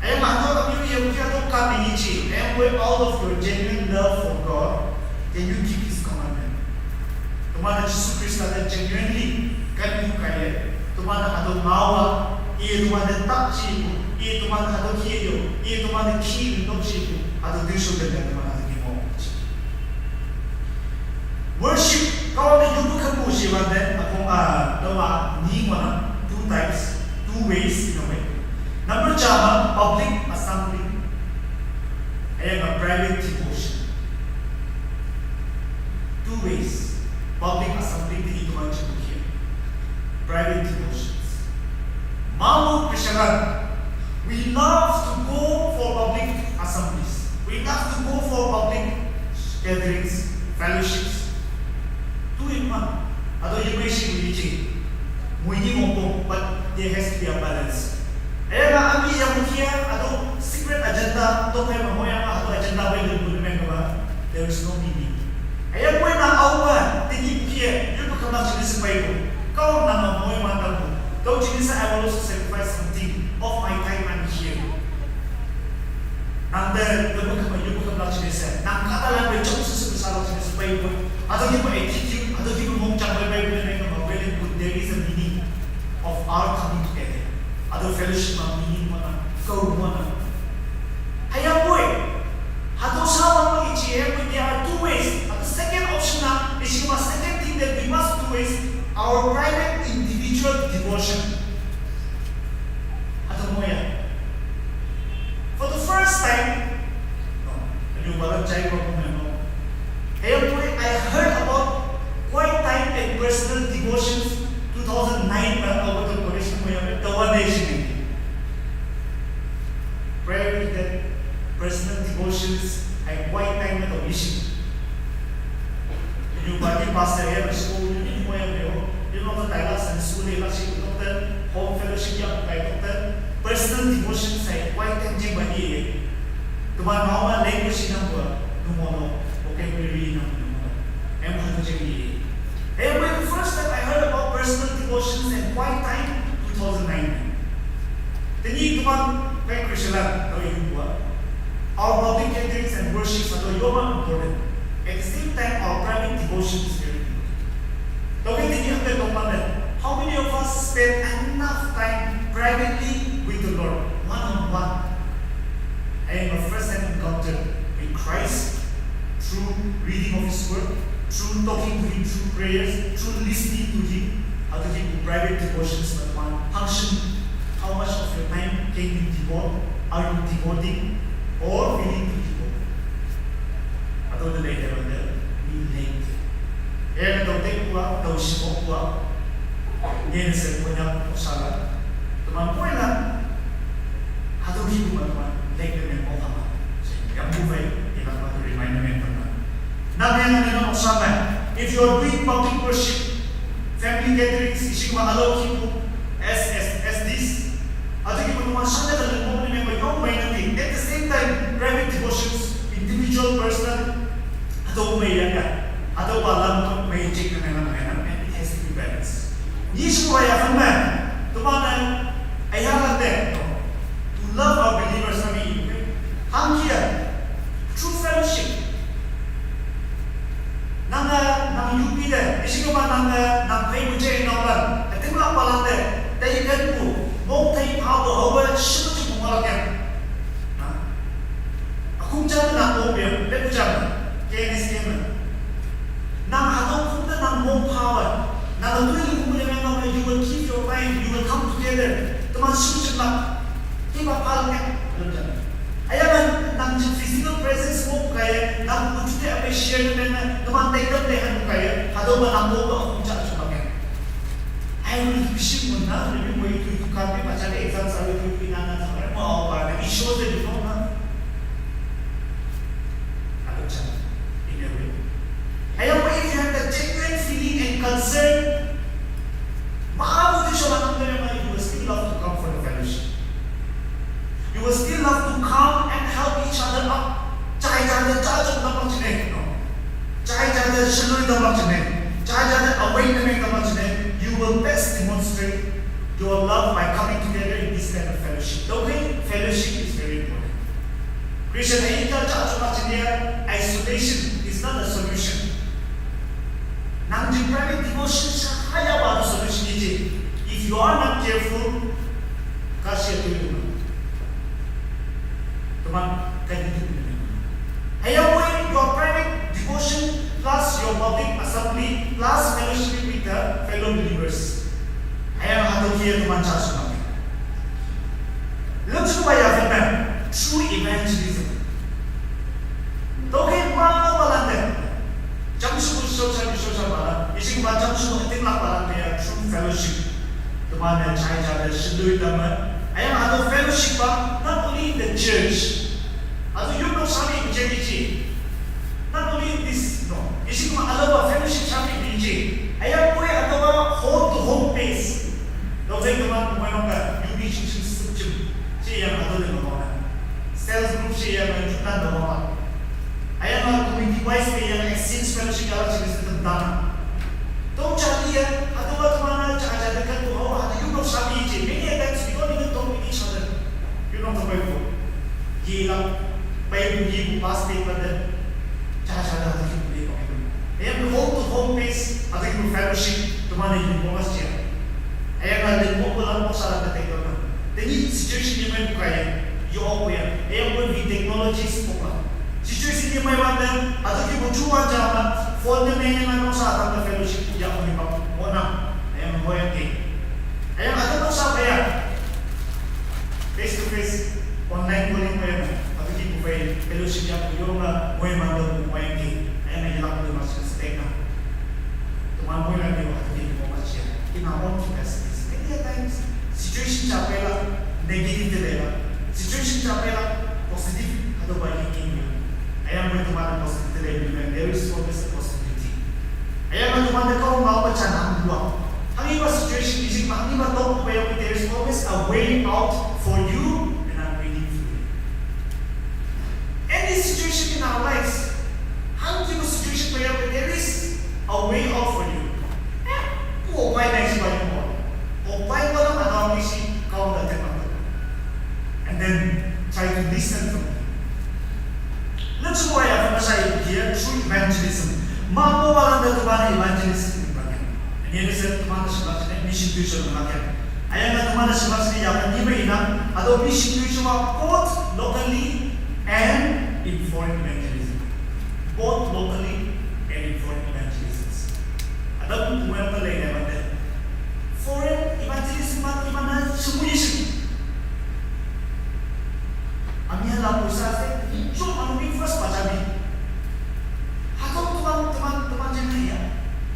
Hüyange hatüo anyo yemki hatüo ka me yeji, and way out of your genuine love for God, then you keep his commandment. Teman-e Jesu Khrista te genuinely kenpu kaiye, teman-e hatüo ngao-a, i teman-e tak jipu, i teman-e hatüo kih yo, i teman-e kih nok jipu, hatüo toishao te teman hatüo ki mo. Worship, Kahwang te yoppu kempu shi wante, akong, ah, taowa, ni ngohnang, two types, two ways in a way. Number ja me, public assembly. Hüyange private devotion. Two ways. Public assembly te i teman jempu kih. Private devotions. Mapu Christian, we love to go for public assemblies. We love to go for public gatherings, fellowships. Two in one. Hatüo yemei shi pu yeji. Moini mongpong, but there has to be a balance. Hüyange ami yang kia, hatüo secret agenda, tokphei me ngohyang, hatüo agenda pei lingpu ne meng kema, there is no meaning. Hüyangpoi nang aopa, tenyih kih-e, yoppu kamlak jingne she peipu. Kahwang nang-e moiman tampu. Tüo jingne she I will also sacrifice something of my time and here. Nang te, yoppu kam, yoppu kamlak jingne she, nang kahtalan pei jam she she shalak jingne she peipu. Hatüo kipu attitude, hatüo kipu mongjang pei peipu ne meng kema, whether there is a meaning of our coming together. Hatüo fellowship me meaning ngohnang, kau ngohnang. Hüyangpoi, hatüo sha wangpoi yeji, hüyangpoi there are two ways. Hatüo second option na, yeji ma second thing that we must do is our private individual devotion. Hatüo mo ya. For the first time, no, anyo balan jai ko mo no. Hüyangpoi I heard about quiet time and personal devotions two thousand nine me Alberta College me mo ya me taowa ne shi ne. Prayer with that personal devotions and quiet time me tao mission. Yu bani pastor ya, school ni mo ya me yo. Yu no ta la Sunday school la shi doctor, home fellowship ya kai doctor, personal devotion sai quiet time jing bani ye. Teman ngao me language nang bua, nu mo no, vocabulary nang nu mo no. Em hatu jing ye. Em, when the first time I heard about personal devotions and quiet time, two thousand nine. Tenyih teman kai Christian la, tao yu bua. Our public gatherings and worships are the important. At the same time, our private devotion is very important. Tüokhei tenyih hangke tongmante, how many of us spend enough time privately with the Lord, one on one? I am a first-hand encounter with Christ through reading of His Word, through talking to Him through prayers, through listening to Him, hatüo ki private devotions me teman function. How much of your time can you devote? Are you devoting or willing to devote? Hatüo te lei te wante, we late. Ene tao tei pua, tao shi mo pua. Ene she Konyak osala. Teman poi la, hatüo ki pu me teman late ne meng mo kama. She yampu phei, ina ma remind ne meng teman. Nang yang ne nang osala. If you are doing public worship, family gatherings, ishi ma alo ki pu, as, as, as this. Hatüo ki pu numan shangja ta lingmok ne meng yong mei nang di. At the same time, private devotions, individual, personal, hatüo mei ya ka. Hatüo pa lam to mei jik ne meng nang, and it has to be balanced. Ni shu wa ya fun man. Teman-e, aya la te, to love our believers, I mean, hangke, true fellowship. Nange, nang yupi te, ishi kema nange, nang phei mu je nang lan, ating lang palan te, tei kenpu, mong tei phapu, haowe, shipu ji mong la ken. Na? Akung jang nang mong biang, lepu jang, K N S K me. Nang hatüo kung te nang mong phawe, nang atui lu kung ye nang, you will give your time, you will come together. Teman shipu ji nang, hipak phalang ya, lem jang. Aya nang, nang jin physical presence mo kaiye, nang uju te ape share ne meng, teman tei tem te han kaiye, hatüo me nang mo ba akung jang ju bak ya. Bishi mun na, maybe mo itu itu kambi macam exam salu itu itu inana salu mo au ba na isho de before na. Ada macam in a way. Ayah mo, if you have the genuine feeling and concern, maaf itu shola nang dari mana, you will still love to come for the fellowship. You will still love to come and help each other up. Chai chai de cha chok na macam ni, no. Chai chai de shalui na macam ni. Chai chai de away na macam ni. You will best demonstrate your love by coming together in this kind of fellowship. Okay, fellowship is very important. Christian, ayah kita cha chok macam ni, isolation is not a solution. Nang di private devotion sa haya ba solution ni je. If you are not careful, kasi itu. Teman, kan itu. Ayah boy, your private devotion plus your public assembly plus fellowship with the fellow believers. Ayah hatu kia teman church teman. Let's go by our true evangelism. Toke ma ko balande. Jamsu social social social bala. Isi ma jamsu ting lak balande ya true fellowship. Teman ya chai chai de sendui teman. Ayah hatu fellowship ba, not only in the church. Hatu you know sami in church. Not only in this, no. Isi ma alaba fellowship sami in church. Ayah boy atau home to home base. Dok saya teman pemain ka, you be church system. Si yang hatu de no. Sales group si yang jutan no. Ayah ma community wise ke yang exchange fellowship ya church system dana. Tong chali ya, hatu wa teman chai chai de kan tu hawa hatu you know sami in church. Many a times we don't even talk with each other. You know the Bible. Ye la Bible ye bu pass paper de. Cha cha da hatu ki bu le ko. Ayam home to home base hatu ki bu fellowship teman ye bu mas ya. Ayam la de bu la bu sa la de ko na. De ni situation ye mai bu kaya. Yo ko ya. Ayam bu ni technologies ko ba. Situation ye mai wan de hatu ki bu chu wan cha ma. Phone de ne ne ma no sa ta fellowship ya ko ni ba. Ko na. Ayam ko ya ke. Ayam hatu no sa ba ya. Face to face, online calling mo yan. Hatu ki bu fai fellowship ya bu yo nga mo yan mando mo yan ki. Ayah na ilak bu mas stay na. Teman mo yan yo hatu ki bu mas ya. In our own capacities. Many a times, situation cha pela negative de la. Situation cha pela positive hatu ba ye ki. Ayah mo teman positive de la. There is always a possibility. Ayah mo teman de kau mau macam nang dua. Hangi ba situation is hangi ba talk ba yang there is always a way out for you and I'm waiting for you. Any situation in our lives, hangi ba situation ba yang there is a way out for you. Eh, ko pai na si ba mo. Ko pai ba na ma na si kau da te ma. And then try to listen from him. Let's go ya from sa here true evangelism. Ma ko ba da tu ba evangelism. Ni ni se teman da shi ba ne mission to show na ke. Ayah na teman da shi ba ne ya ni ba ina. Hatu mission to show both locally and in foreign evangelism. Both locally and in foreign evangelism. Hatu mo ya pala ina ba de. Foreign evangelism ma teman na sumuyi shi. Ami hala puisa se, ni chum ami first pachabi. Hatu teman teman teman jeng ya.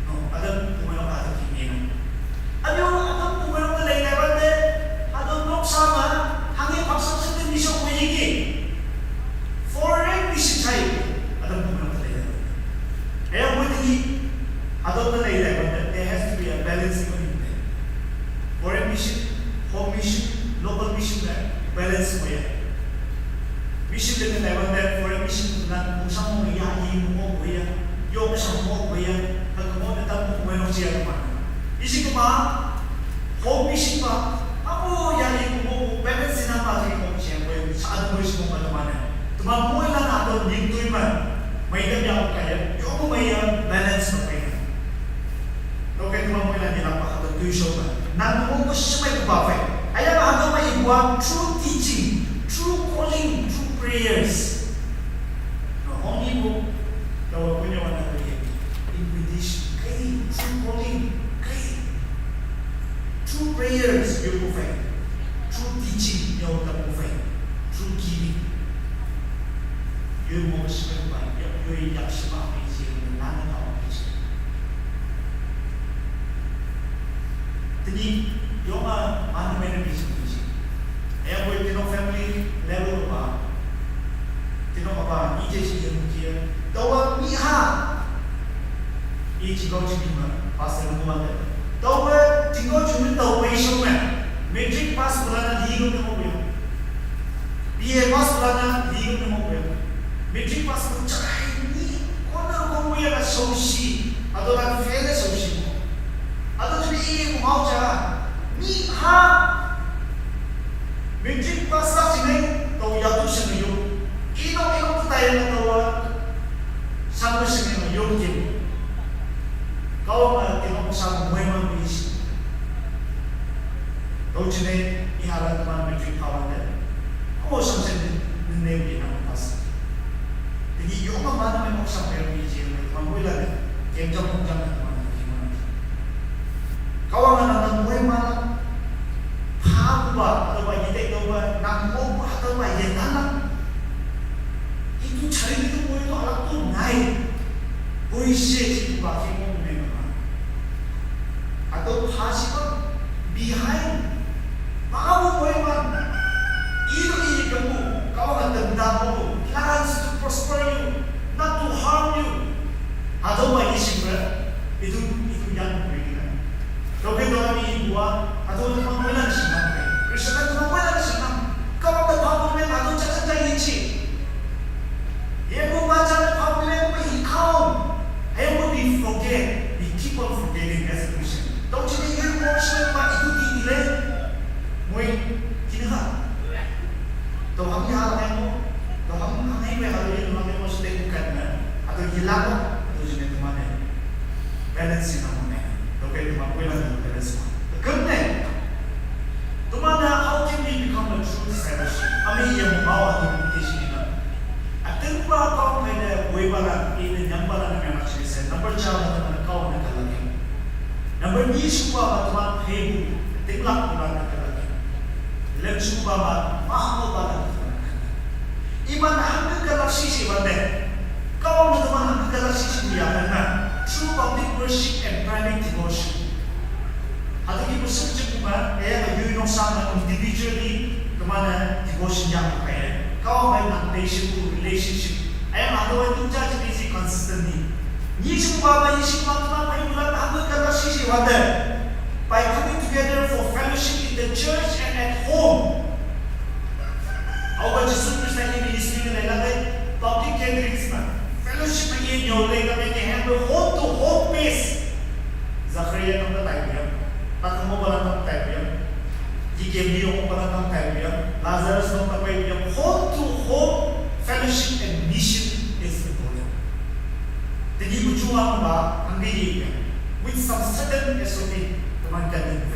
No, hatu teman apa hatu kini na. Abi orang hatu teman apa lagi lewat de. Hatu nok sama, hangi paksa se ni so ko yiki. Foreign mission chai. Hatu teman apa lagi lewat. Eh, mo ni hatu na lagi lewat de. There has to be a balance in there. Foreign mission, home mission, local mission na balance mo ya. Mission de na ba foreign mission na mo sa mo ya yi mo ko ya. Yo ko sa mo ko ya. Ka mo na ta mo ko no siya ma. Isi ko ma home mission ba. Amo ya yi mo ko balance na ma yi mo siya ko. Sa mo mission mo ba ma na. Teman mo la na to ning tu ma. Mai da ya ko ya. Yo mo mai ya balance mo ya. Okay, teman mo la ni la pa hatu tu show ba. Nang mo ko shimai ko ba fai. Ayah ba hatu ma iwa true teaching, true calling, true prayers. No, only mo la wa kunya wa na ko ye. Invitation, kai, true calling, kai. True prayers, yo ko fai. True teaching, yo ta ko fai. True giving. Yo mo ko shimai ko ba, yo yo ya shimai ko ye, na na ka ko ye. Ni yonga manu mena bi sing sing. Aya boy tino family level ba. Tino kaba ni je si yang kia. Tawa mi ha. I chiko chini ma pastor mo ma. Tawa chiko chini tawa isho ma. Matric pass pura na di ko mo ya. B A pass pura na di ko mo ya. Matric pass ko chai ni kona ko mo ya na soshi. Ado na fail soshi mo. Ado tu ni mo cha. Ni ha. Matric pass sa sini tau yatu sini yo. Ino ino tu tayo na tawa. Sama sini yo yo kim. Kau ma tino ko sa mo ma bisi. Tau chine i hala teman matric pass na. Kau sama sini ne ne na pass. Jadi yo ma mana mo sa mo bisi mo ma mo ila ne. Kem jam jam na teman. Kau ma na mo ma. Pha ku ba, atau ba yete ko ba, nang mo ku atau ba yetana. Itu cari itu mo itu alat tu ngai. Boy se si ku ba ki mo me ma. Atau pha si ba behind. Ba mo mo ma. Itu ini kamu, kau akan tentang mo. Plans to prosper you, not to harm you. Atau ba isi ba, itu itu yang begini. Tau ke tau ni bua, atau tu pang bulan sinam. Kristen tu pang bulan sinam. Kau tak pang bulan atau cakap tak inci. Ye bu baca tak pang bulan bu ikau. Ayo bu di forget, we keep on forgetting as a Christian. Tau cini ye bu sinam ba itu di ile. Mui kini ha. Tau hami hal mo. Tau hami hal mo hal ye mo mo stay kan na. Atau hilang atau cini teman. Balance na mo ne. Tau ke teman ko na balance mo. Kem ne. Teman na, how can we become a true discipleship? Ami ye mo mau atau invitation na. Atau ba kau mai na boy bala, ini nyam bala na memang ciri saya. Number cha na teman kau na kalagi. Number ni suba ba teman hebu. Tinglah bulan na kalagi. Lem suba ba mahmo bala na teman. Iman hangga galaksi si bande. Kau na teman hangga galaksi si dia karena true public worship and private devotion. Atau kita bersetuju kuma, eh, you know sama individually kemana devotion yang pakai. Kau main nang patient to relationship. Eh, atau itu jadi consistently. Ni semua apa ni semua teman main bulan hangga galaksi si bande. By coming together for fellowship in the church and at home. Au ba Jisu Krista ni ministry na la kai public gatherings na fellowship na ye nyo le ka me ke handle home to home base. Zakaria tang ta tai biang, ta kamo bala tang tai biang, Nicodemus bala tang tai biang, Lazarus tang tai biang. Home to home fellowship and mission is important. Tadi ujung ang ba ang di ye with some certain S O P teman kan ni.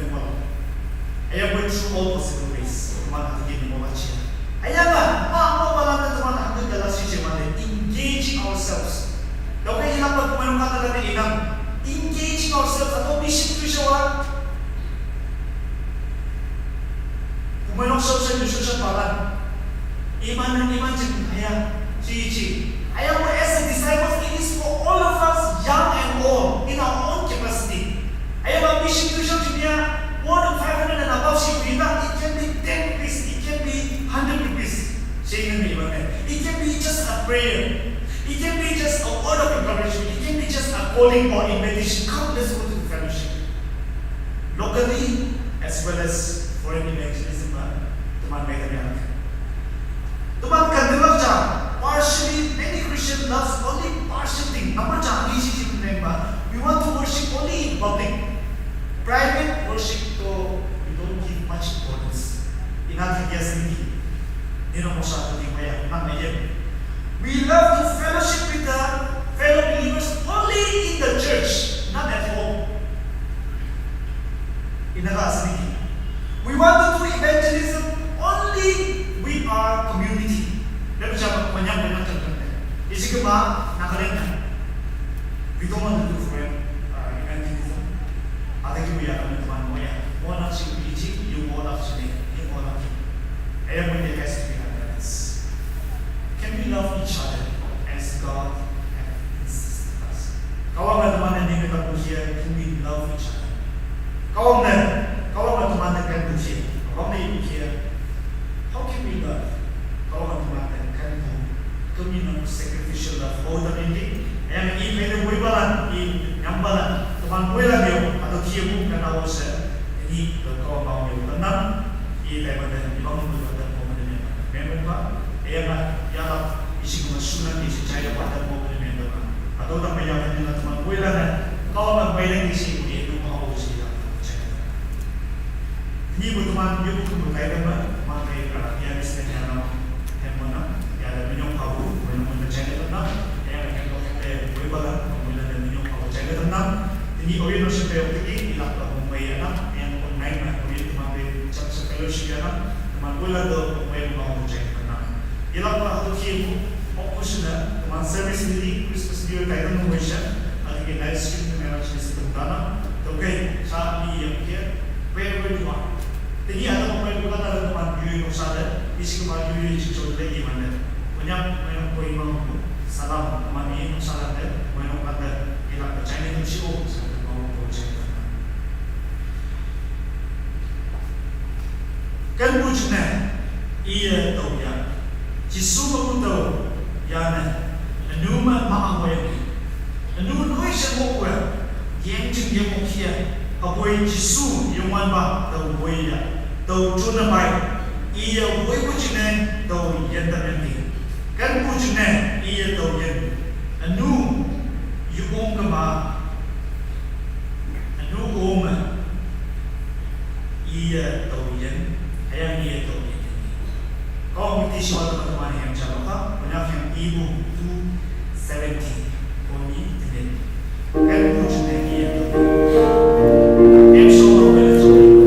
Aya went through all possible ways. Teman hati gini mo baca. Aya ba, ma mo bala na teman hati galaksi je mane engage ourselves. Dokai hilang ba kumeno kata kata inang engage ourselves atau mission tu shawa. Kumeno social social balan. Iman iman jin aya ji ji. Aya mo as a disciples, it is for all of us, young and old, in our own capacity. Aya ba mission tu shawa jinia more than five hundred and above shi kuina, it can be ten rupees, it can be hundred rupees. Shi na mi ba ne. It can be just a prayer. It can be just a word of encouragement. It can be just a calling or invitation. Come, let's go to the fellowship. Locally as well as foreign evangelism, uh, teman mai kami ang. Teman kan dengar cha, partially, many Christian loves only partial thing. Number cha, ang isi si member, we want to worship only in public. Private worship to, we don't give much importance. Ina kaya sini. Ina mo sa to di maya, nang maya. We love to fellowship with the fellow believers only in the church, not at home. Ina ka sini. We want to do evangelism only with our community. Lalu siapa banyak banyak contohnya. Isi kema, nak kalian kan? We don't want to do for, uh, evangelism. Ada kita yang akan teman mo ya. Mo nak si biji, you mo nak si ni, you mo nak si. Aya mo ya kasi ni balance. Can we love each other as God has insisted us? Kawang na teman yang kita puji, can we love each other? Kawang na sacrificial love. Houta mingdi. Ayang i mene wei balan, i nyam balan. Teman wei lan yo, atau kia bu kan awal se. Ini ke kau mau yo tenang. I tai mana, i bang mu yo tenang mau mana ni. Memang ba, ayang ba, ya ba, isi kuma sunan di si cai ba tenang mau mana ni. Atau tak payah mana teman wei lan. Kau nak wei lan di si, i tu mau si ya. Ni bu teman, yu bu kai teman, teman kai ka, ya di sini ya nama, yang mana, ya ada menyong kau, mana mana cai teman, yang ada kau kita wei balan, mana ada menyong kau cai teman. Ini oyo no siapa yang pergi, ilah kau mau ya nama, yang pun naik na, oyo teman di church fellowship ya nama, teman wei lan do mau ya mau cai teman. Ilah kau tu kibu, option na, teman service ni, Christmas New Year kai teman wei sha, ada ke live stream teman sini teman. Okay, sa ni yang kia, wherever you are. Tini ada orang yang bukan ada teman yui kau sada, isi kemar yui yui cincau lagi mana. Punya main kau imam salam, teman ni kau salam deh, main kau kata, kita percaya ni tu si oh, sa teman kau percaya. Kan bu jene, iya tau ya. Jisu ma bu tau ya ne. Anu ma ma ang wai. Anu noi sha mo wa. Yang jing yang mo kia. Apoi Jisu yang wan ba tau wai ya. Tau tuna bai. Iya wai bu jene tau yan ta yang ni. Kan bu jene, iya tau yan. Anu yu ong kama. Anu ong ma. Iya tau yan, ayang iya tau yan. Kau mesti siapa teman-teman yang calon kau, punya yang ibu tu seventy, kau ni teman. Kan tu cerita iya tau yan. Yang semua boleh cerita.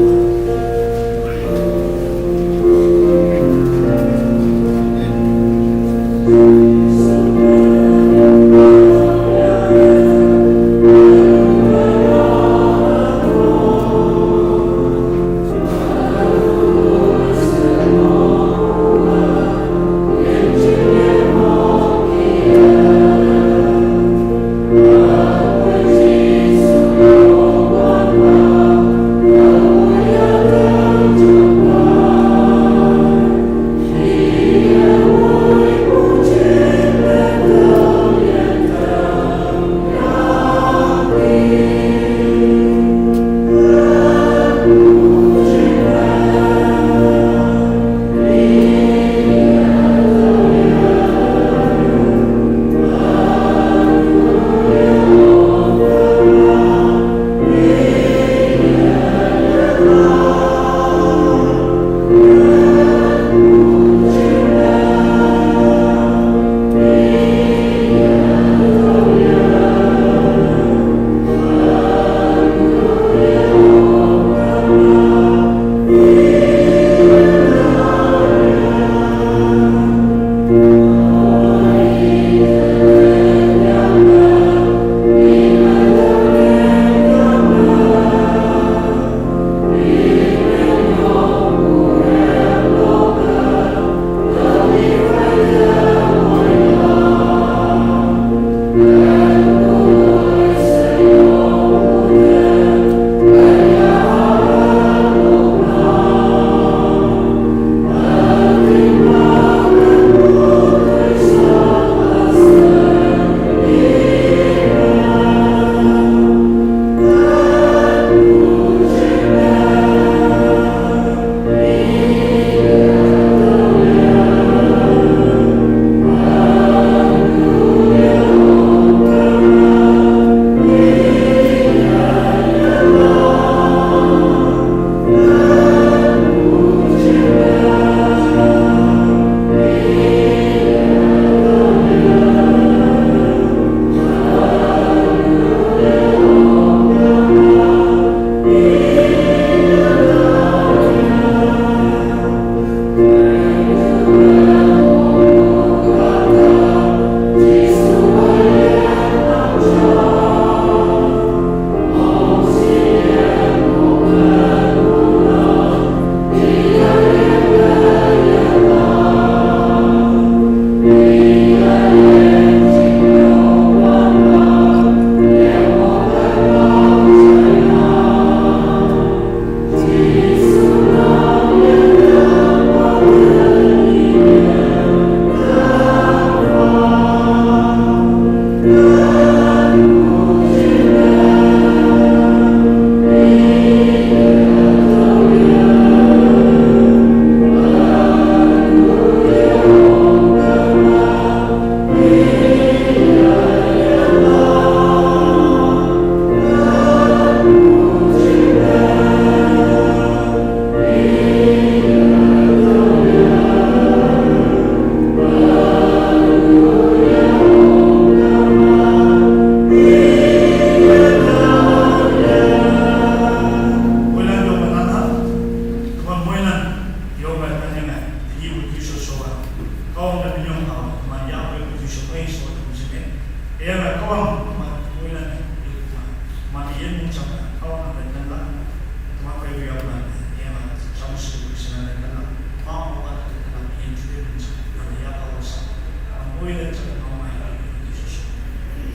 Kawang da minyong hau, ma ya pwe kutu shokwe shokwe kutu shokwe. Eya la kawang ma wina ma ma iyen mung chang kawang da nanda ma pwe kuya ma eya la chang shi kutu shokwe nanda ma ma wa da nanda iyen chukwe mung chang nanda ya kawang sa ma wina chang ma ma iyen kutu shokwe.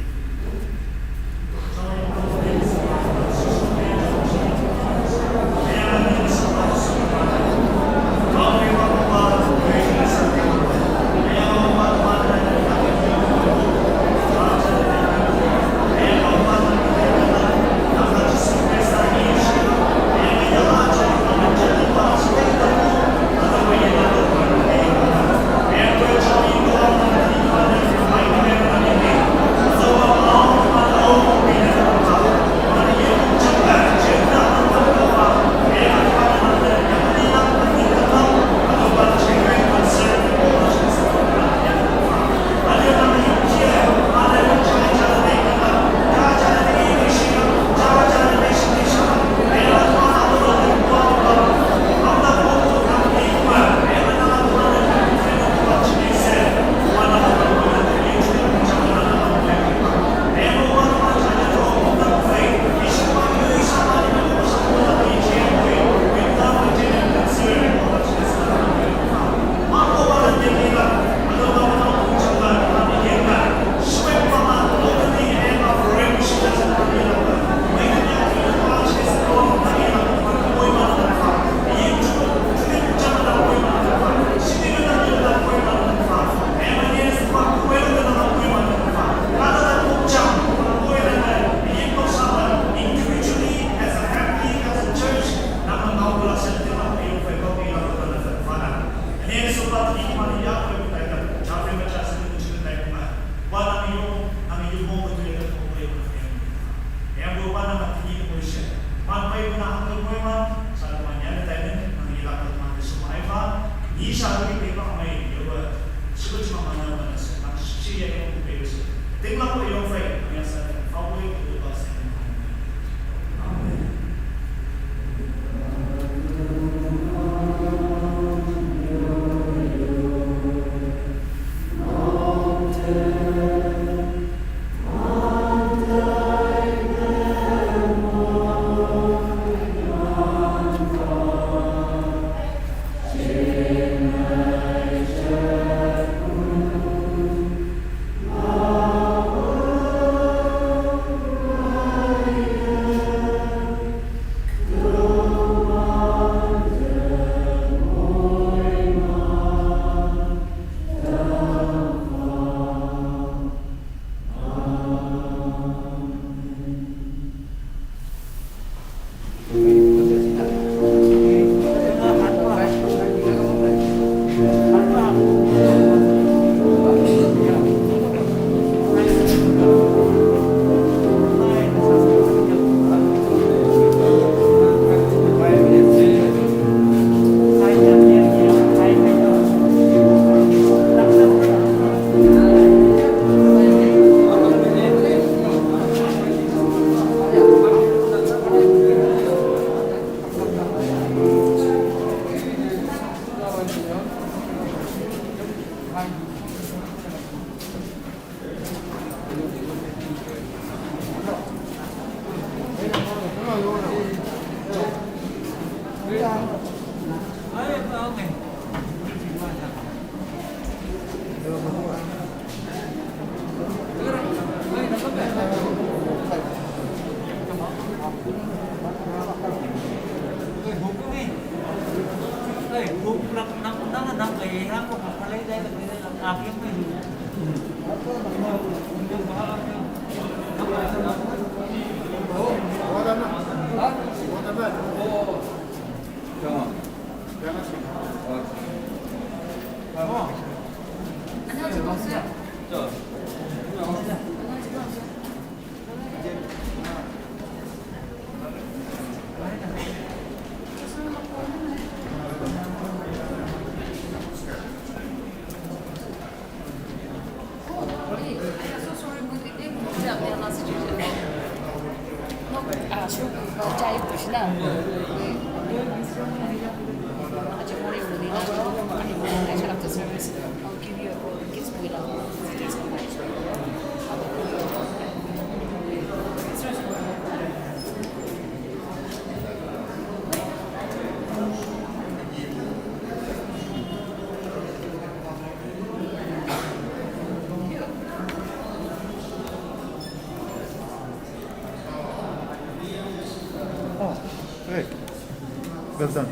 San.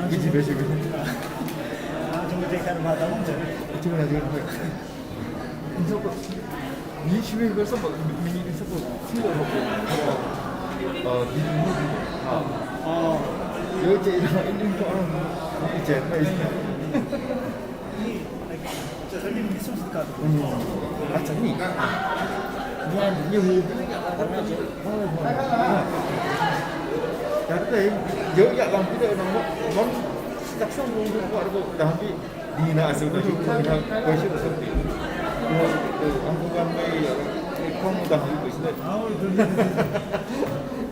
Kiji be shi be. Jibu de kan ma da mo je. Jibu na jibu. Jibu. Ni shi be so ba, ni ni so ba. Si lo ko. Ah, di ni. Ah. Oh. Yo je ina ini ko. Ni je na ina. Ni, like, just thirty minutes of the car. Acha ni. Ni an ni hu. Tadi yo ya bang kita nama. Bang tak sang bang buat apa dah habis. Dina asa na hiu na question asa. Ang ko kan mai ya. Kong dah hiu question.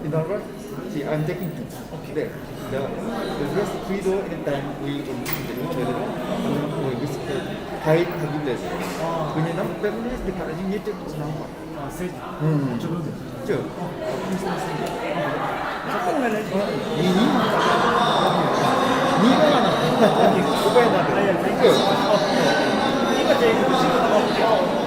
In other words, see, I'm taking two. Okay. There. The, the rest three though, anytime we will see the door, the door. Ang ko gusto ko. Kahit hagilid. Kanya nam, pero ni di ka rin yung YouTube sa nama. Ah, sir. Hmm. Sure. Ini. Ini mana? Upaya na. Ayan, thank you. Sure. Oh. Ini ba, Jay?